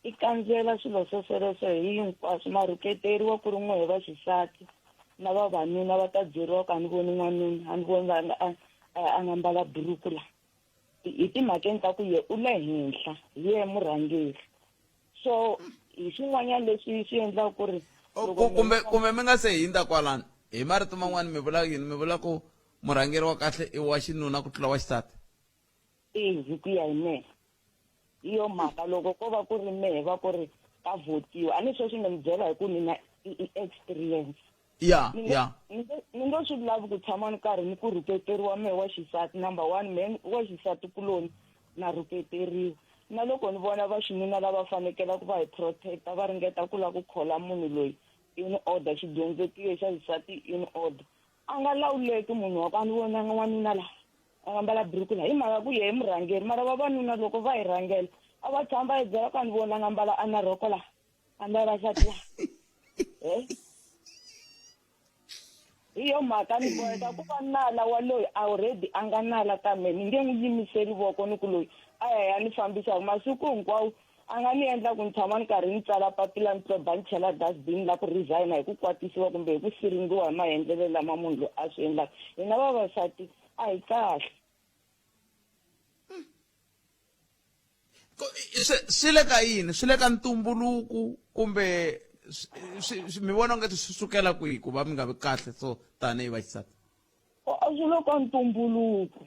Speaker 13: i kandziyela swilo swo swoleswo hi hinkwaswo ma rhuketeriwa ku ri n'we hi va xisati na vavanuna va ta byeriwa ku a ni voni n'wanuna a ni voni va a a nga mbala buruku la hi timhakeni ta ku ye u le henhla hi ye murhangeri so hi swin'wanyana leswi swi endlaka ku ri
Speaker 1: kumbe kumbe mi nga se hindza kwalano hi marito man'wani mi vula yini mi vula ku murhangeri wa kahle i wa xinuna ku tlula wa xisati
Speaker 13: e hi ku ya hi mehe hi yo mhaka loko ko va ku ri mehe va ku ri ka votiwa a ni sweswi ni mi byela hi ku ni na i experience
Speaker 1: ya ya
Speaker 13: ni nge swi lavi ku tshama ni karhi ni ku rhuketeriwa mehe wa xisati number one mehe wa xisati kuloni na rhuketeriwa na loko ni vona va xinuna lava fanekela ku va hi protecta va ringeta ku lava ku khola munhu loyi in order xidyondzekile xa xisati in order a nga lawuleki munhu wa ku a ni vonanga n'wanuna laha a nga mbala buruku laha hi mhaka ku yehe murhangeri mara vavanuna loko va hi rhangela a va tshama va hi byela ku a ni vonanga mbala a na rhoko laha a mbala xati laha e hi yo mhaka ni boheka ku va nala wa loyi already a nga nala ka me ni nge n'wi yimiseli voko ni ku loyi a ya ya ni fambisa masiku hinkwawo a nga ni endla ku ni tshama ni karhi ni tsala papila ni tloba ni chela dustbin la ku resigna hi ku kwatisiwa kumbe hi ku siringiwa hi maendlelo lama munhu loyi a swi endlaka hina vavasati a hi kahle
Speaker 1: swi le ka yini swi le ka ntumbuluko kumbe mi vona onge swi sukela kwihi ku va mi nga vi kahle so tanihi vaxisati
Speaker 13: a swi le ka ntumbuluko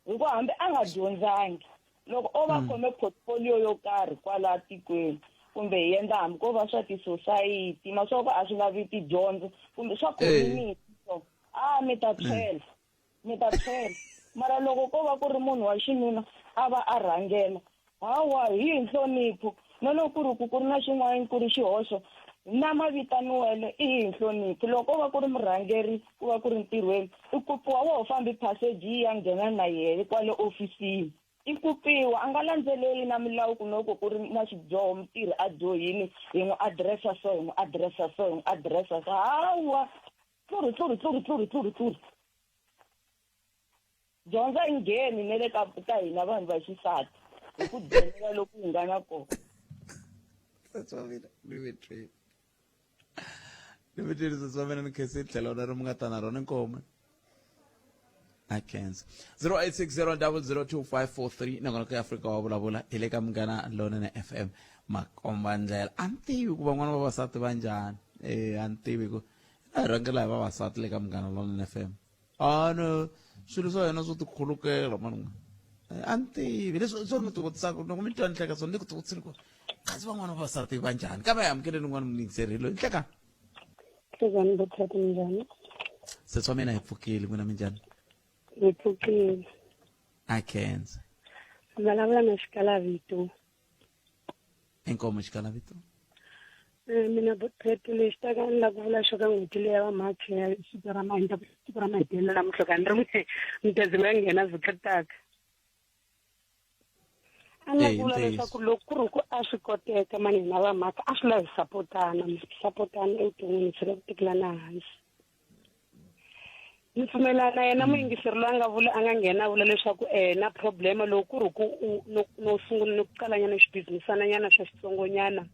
Speaker 13: hikuva hambi a nga dyondzangi loko o va khome portfolio yo karhi kwala tikweni kumbe hi endla hambi ko va swa tisosayiti ma swa ku a swi lavi tidyondzo kumbe swa community so a mi ta tshwela mi ta tshwela mara loko ko va ku ri munhu wa xinuna a va a rhangela hawa hi hi nhlonipho na loko ku ri ku ku ri na xin'wana ku ri xihoxo na mavitaniwele i hi nhlonipho loko va ku ri murhangeri ku va ku ri ntirhweni i kupiwa wo ho fambi passage yi ya nghena na yehe kwale ofisini i kupiwa a nga landzeleli na milawu ku loko ku ri na xidyoho mutirhi a dyohini hi n'wi adiresa so hi n'wi adiresa so hi n'wi adiresa so hawa tluri tluri tluri tluri tluri tluri dyondza yi ngheni ne le ka ka hina vanhu va xisati hi ku dyelela loku hi nga na kona
Speaker 1: sesi wa mina ni mi twile ni mi twile sesi wa mina ni khense tlhelo rero mi nga ta na rona inkomo a khensa 0860002543 nakona ka Afrika wa vulavula hi le ka Munghana Lonene FM makomba ndlela a ni tivi ku van'wana vavasati va njhani eh a ni tivi ku a hi rhangela hi vavasati le ka Munghana Lonene FM a no swilo swa hina swo tikhulukela mani eh, a ni tivi leswi swo mi tivutisaka loko mi twa ni hleka so ni ku tivutiseni ku kasi van'wana vavasati va njhani kambe hi amukeleni un'wana muyingiseri loyi nhlekani
Speaker 17: Hlekani bothati minjhani?
Speaker 1: Sesi wa mina hi pfukile n'wina minjhani?
Speaker 17: Hi pfukile.
Speaker 1: A khensa.
Speaker 17: Vulavula na Xikalavito.
Speaker 1: Inkomo Xikalavito.
Speaker 17: Eh, mina bothati lexi ta ka ni la ku vula xo ka n'hweti leyi ya va March ya siku ra mahindza siku ra mahetelelo namuntlha ka ni ri mutezi ya nghena vhiki ri taka. A ni
Speaker 1: Eh,
Speaker 17: vula
Speaker 1: ntiyiso.
Speaker 17: leswaku loko ku ri ku a swi koteka mani hina va mhaka a swi la hi sapotana mi sapotana evuton'wini hi tshika ku tekelana hansi ni pfumelana na yena muyingiseri loyi a nga vula a nga nghena a vula leswaku eh na problema loko ku ri ku u no no sungula ni ku qalanyana xibizinisana xa xitsongonyana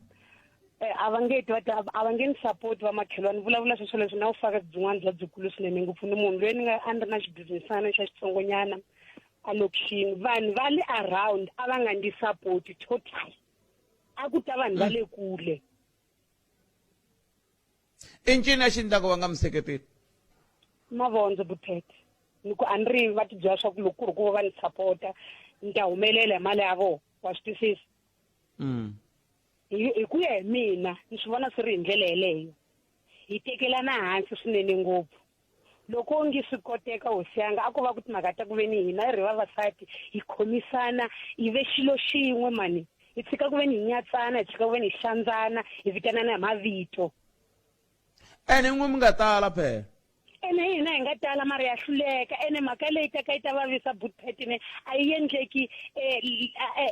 Speaker 17: eh a va nge ti va ta a va nge ni support va makhelwani vulavula sweswo leswi na vufakazi byin'wana bya byikulu swinene ngopfu ni munhu loyi ni nga a ni ri na xibizinisana xa xitsongonyana a lokixini vanhu va le around a va nga ndzi support total a ku ta vanhu va le kule
Speaker 1: i ncini a xi endlaka va nga mi seketeli
Speaker 17: mavondzo butete ni ku a ni ri va tibyela swa ku loko ku ri ku va ni sapota ni ta humelela hi mali ya vona wa swi twisisa hi ku ya hi mina ni swi vona swi ri hi ndlela yeleyo hi tekelana hansi swinene ngopfu loko onge swi koteka hosi yanga a ko va ku timhaka ta ku ve ni hina ri vavasati hi khomisana hi ve xilo xin'we mani hi tshika ku ve ni hi nyatsana hi tshika ku ve ni hi hlandzana hi vitanana hi mavito
Speaker 1: ene n'we mi nga tala phela
Speaker 17: ene hina hi nga tala mara ya hluleka ene mhaka leyi taka yi ta vavisa butpetine a yi endleki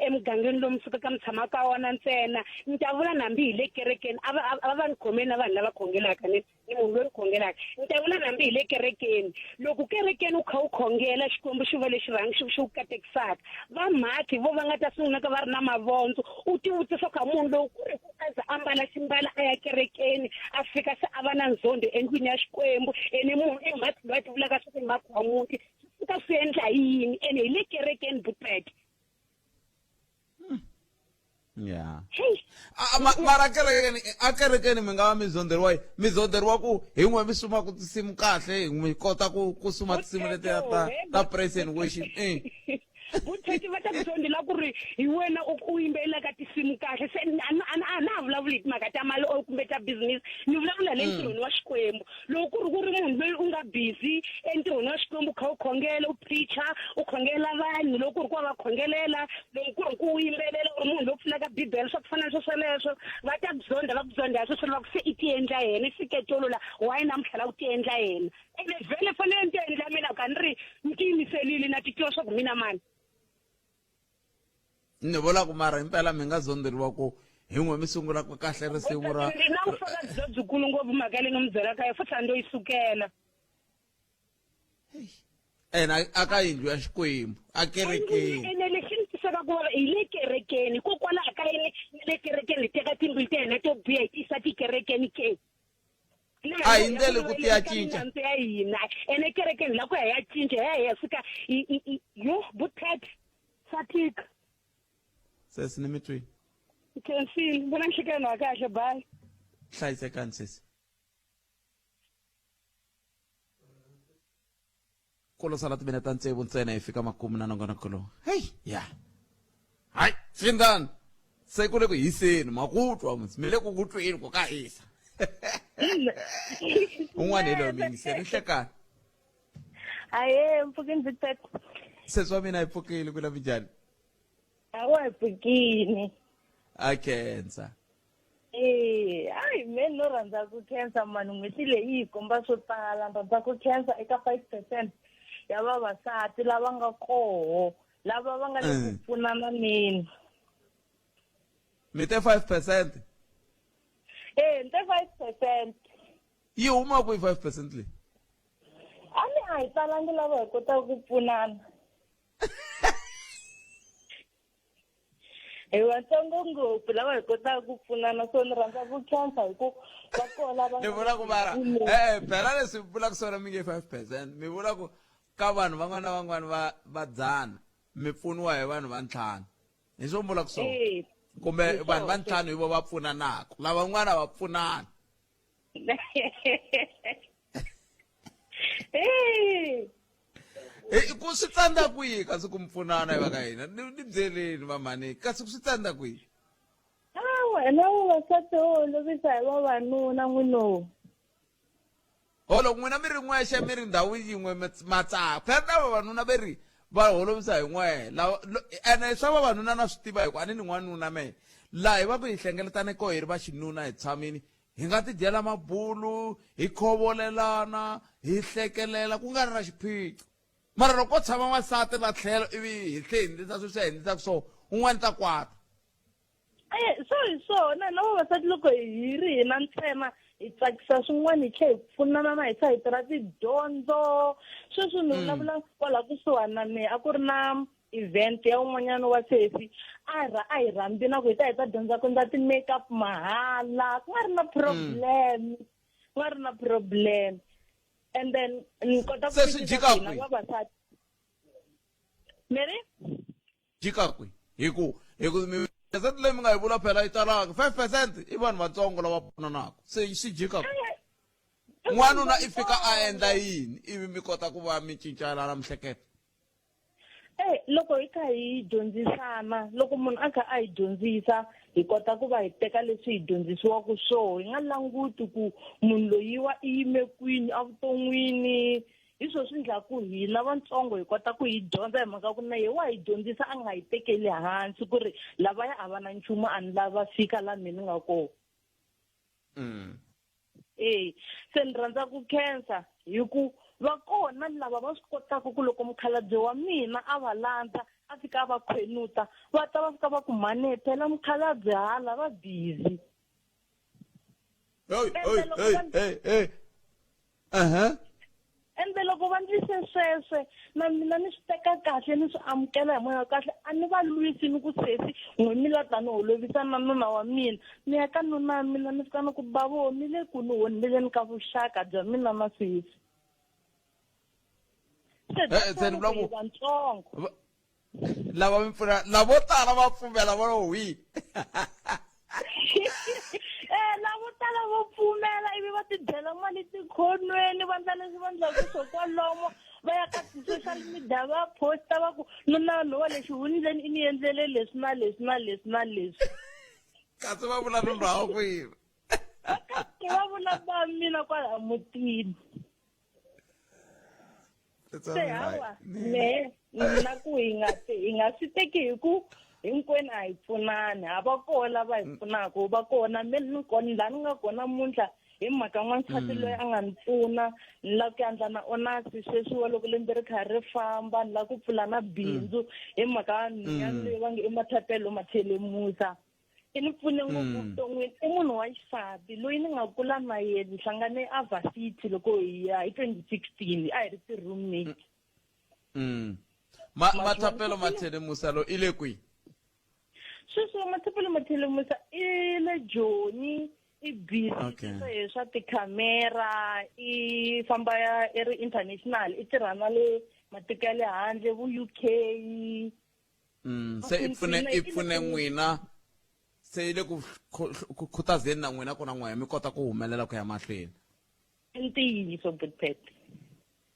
Speaker 17: emugangeni lomu sukaka mi tshama ka wona ntsena ni ta vula nambi hi le kerekeni a va a va ni khomeni na vanhu lava khongelaka ni ni munhu loyi khongelaka ni ta vula nambi hi le kerekeni loko kerekeni u kha u khongela xikwembu xi va lexi rhangi xi xi ku katekisaka va mhakhi vo va nga ta sungula ka va ri na mavondzo u ti vutisa kha munhu lowu ku ri ku a za a mbala ximbala a ya kerekeni a fika se a va na ndzhondo endlwini ya xikwembu ene munhu i mhakhi loyi a ti vulaka swa ku i mhakhi wa muti swi fika swi endla hi yini ene hi le kerekeni bupete
Speaker 1: ya
Speaker 17: Hey.
Speaker 1: Mara kerekeni a kerekeni mi nga va mi zonderiwa yi mi zonderiwa ku hi n'we mi sumaka tinsimu kahle hi n'wi kota ku ku suma tinsimu letiya ta ta praise and worship eh
Speaker 17: vutheti va ta ku zonde la ku ri hi wena u u yimbelelaka tinsimu kahle se a na a na ha vulavuli hi timhaka ta mali or kumbe ta business ni vulavula le ntirhweni wa xikwembu loko ku ri ku ri munhu loyi u nga busy entirhweni wa xikwembu u kha u khongela u preacher u khongela vanhu loko ku ri ku wa va khongelela loko ku ri ku u yimbelela u ri munhu loyi pfulaka bibele swa ku fana na swo sweleswo va ta ku zonda va ku zonda hi swo swelo va ku se i ti endla yena i fike tolo la why namuntlha la ku ti endla yena ene vhele fanele ni ti endla mina ka ni ri ni tiyimiselile na ti tiva swa ku mina mani
Speaker 1: Ni vula ku mara himpela mi nga zonderiwa ku hi n'we mi sungulaka kahle risimu ra
Speaker 17: Ni na vufakazi bya byikulu ngopfu mhaka leyi ni mi byelaka yo futhi a ndo yi sukela.
Speaker 1: Ene a ka yindlu ya Xikwembu a kerekeni.
Speaker 17: Ene lexi ni twisaka ku vava hi le kerekeni hikokwalaho ka yini ni le kerekeni hi teka timbilu ta hina to biha hi ti yisa tikerekeni ke?
Speaker 1: A hi ndleli ku ti ya cinca.
Speaker 17: Ya hina ene kerekeni la ku ya ya cinca hi ya hi ya fika yo vuthat swa tika.
Speaker 1: Sesi ni mi twini.
Speaker 17: Khensile vona nhlekelo wa kahle bye.
Speaker 1: Hlayisekani sesi. Ku sala timinete ta tsevu ntsena hi fika makumu na nongonoko lowu. Hey ya. Hayi, xindani. Se ku le ku hiseni, ma ku twa mos. Mi le ku ku tweni ku ka hisa. Un'wana hi loyi mi yingiseli nhlekani.
Speaker 18: Aye, mpfukini Victor.
Speaker 1: Sesi wa mina hi pfukile ku la minjhani?
Speaker 18: Awa hi pfukini.
Speaker 1: A khensa.
Speaker 18: Ee, hayi me no rhandza ku khensa mani n'hweti leyi yi komba swo tala ni rhandza ku khensa eka 5% ya vavasati lava nga koho lava va nga le ku pfunananeni.
Speaker 1: Mi te 5%?
Speaker 18: Ee, ni te 5%.
Speaker 1: Yi huma kwihi 5% leyi?
Speaker 18: A ni a hi talangi lava hi kotaka ku pfunana. Hi vatsongo ngopfu lava hi kotaka ku pfunana so ni rhandza ku khensa hi ku va kona lava
Speaker 1: Ni vula ku mara e-e phela leswi mi vulaka swona mi nge 5% mi vula ku ka vanhu van'wana na van'wana va va dzana mi pfuniwa hi vanhu va ntlhanu hi swo mi vulaka swona kumbe vanhu va ntlhanu hi vo va pfunanaka lavan'wana va pfunani. Hey, ku swi tsandza kwihi kasi ku mpfunana hi va ka hina ni ni byeleni vamhani kasi ku swi tsandza kwihi
Speaker 18: Awa, na vavasati ho holovisa hi vavanuna n'wino.
Speaker 1: Ho loko n'wina mi ri n'wexe mi ri ndhawu yin'we ma tsaka phela na vavanuna ve ri va holovisa hi n'we lava ene swa vavanuna na swi tiva hi ku a ni ni n'wanuna mehe laha hi va ku hi hlengeletane koho hi ri va xinuna hi tshamini hi nga tidyela mabulu hi khovolelana hi hlekelela ku nga ri na xiphiqo mara loko ko tshama n'wansati la tlhelo ivi hi tlhe hi ndlisa sweswi hi ndlisaka so un'wana ta kwata.
Speaker 18: E so hi swona na vavasati loko hi ri hina ntsena hi tsakisa swin'wana hi tlhe hi pfunana na hi tlhe hi tirha tidyondzo sweswi ni vulavula kwala kusuhani na mehe a ku ri na event ya un'wanyana wa sesi a ra a hi rhambi na ku hi ta hi ta dyondza ku endla ti-makeup mahala ku nga ri na problem ku nga ri na problem and then ni kota ku
Speaker 1: Se swi jika
Speaker 18: hina
Speaker 1: kwihi?
Speaker 18: vavasati mi ri
Speaker 1: jika kwi hi ku hi ku mi percent leyi mi nga yi vula phela yi talaka 5% i vanhu vatsongo lava pfunanaka se swi jika kwi n'wanuna i fika a endla yini ivi mi kota ku va mi cincana mihleketo
Speaker 18: Eh, loko hi kha hi dyondzisana loko munhu a kha a hi dyondzisa hi kota ku va hi teka leswi hi dyondzisiwaka swoho hi nga languti ku munhu loyiwa i yime kwini evuton'wini hi swo swi ndlaku hina vatsongo hi kota ku hi dyondza hi mhaka ku na ye wa hi dyondzisa a nga hi tekeli hansi ku ri lavaya a va na nchumu a ni lava fika la mina ni nga kona. E se ni rhandza ku khensa hi ku va kona lava va swi kotaka ku loko mukhalabye wa mina a va landza a fika a va khwenuta va ta va fika va ku mhane phela mukhalabye hala va busy.
Speaker 1: Hey, hey, hey, hey, hey. Uh-huh.
Speaker 18: Ende loko va ndlise sweswe na mina ni swi teka kahle ni swi amukela hi moya wa kahle a ni va lwisi ni ku sesi n'we mi la ta ni holovisa na nuna wa mina ni ya ka nuna wa mina ni fika ni ku bavo mi le ku ni honeleni ka vuxaka bya mina na sesi se
Speaker 1: Eh, se ni vula ku-
Speaker 18: vatsongo
Speaker 1: lava mi pfuna lavo tala va pfumela va lo hwi
Speaker 18: Eh, lavo tala vo pfumela ivi va tidyela mali tikhonweni va ndla leswi va ndlaku swo kwalomo va ya ka ti-social media va posta va ku nuna lowa lexi hundzeni i ni endlele leswi na leswi na leswi na leswi
Speaker 1: kasi va vula nuna wa ku yini
Speaker 18: kasi va vula va mina kwala mutini se hawa me na ku hi nga hi nga swi teki hi ku hinkwenu a hi pfunani ha va kona lava hi pfunaka va kona me ni kona laha ni nga kona namuntlha hi mhaka n'wansati loyi a nga ni pfuna ni lava ku ya endla na onasi sweswiwa loko lembe ri kha ri famba ni lava ku pfula na bindzu hi mhaka nhwanyana loyi va nge i mathapelo mathelemusa i ni pfune ngopfu vuton'wini i munhu wa xisati loyi ni nga kula na yena hi hlangane a varsity loko hi ya hi 2016 a hi ri ti-roommate
Speaker 1: Ma mathapelo mathelemusa lo i le kwihi
Speaker 18: sweswi mathapelo mathelemusa i le joni i busy okay. swa tikhamera i famba ya i ri international i tirha na le matiko ya le handle vo UK
Speaker 1: se i pfune i pfune n'wina se yi le ku ku khutazeni na n'wina ku na n'wehe mi kota ku humelela ku ya mahlweni
Speaker 18: i ntiyiso butpet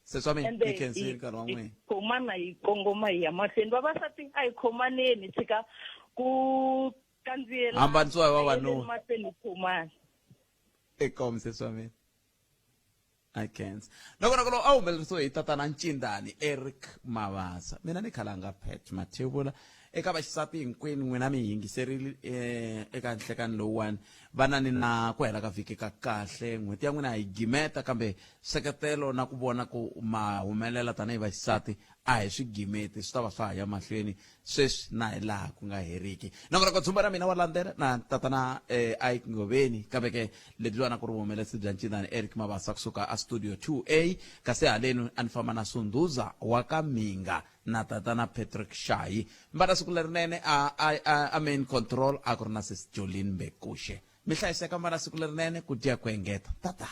Speaker 1: se swa mina mi khensile nkarhi wa n'wina
Speaker 18: khomana hi kongoma hi ya mahlweni vavasati a hi khomaneni tshika ku kandziyela
Speaker 1: hambanisiwa hi vavanuna
Speaker 18: mahlweni hi khomana
Speaker 1: eka se swa mina I can't. Loko loko a humelerisiwe hi tatana Ncindani Eric Mavasa. Mina ni khalanga Pat Mathebula eka vaxisati hinkwenu n'wina mi yingiserile eh, eka nhlekani lowuwani vanani na ku hela ka vhiki ka kahle n'hweti ya n'wina hi gimeta kambe seketelo na ku vona ku ma humelela tanihi vaxisati a hi swi gimeti swi ta va swa ha ya mahlweni sweswi na hi laha ku nga heriki nongonoko dzumba ra mina wa landzela na tatana eh, ike ngoveni kambe ke lebyiwana ku ri vuhumelerisi bya ncinani eric mabasa kusuka a studio 2a kasi halenu a ni famba na sunduza wa ka minga na tatana patrick shayi mbala siku lerinene a, a, a, a main control a ku ri na sis jolin mbekushe mi hlayiseka mbala siku lerinene ku dya ku engeta tata.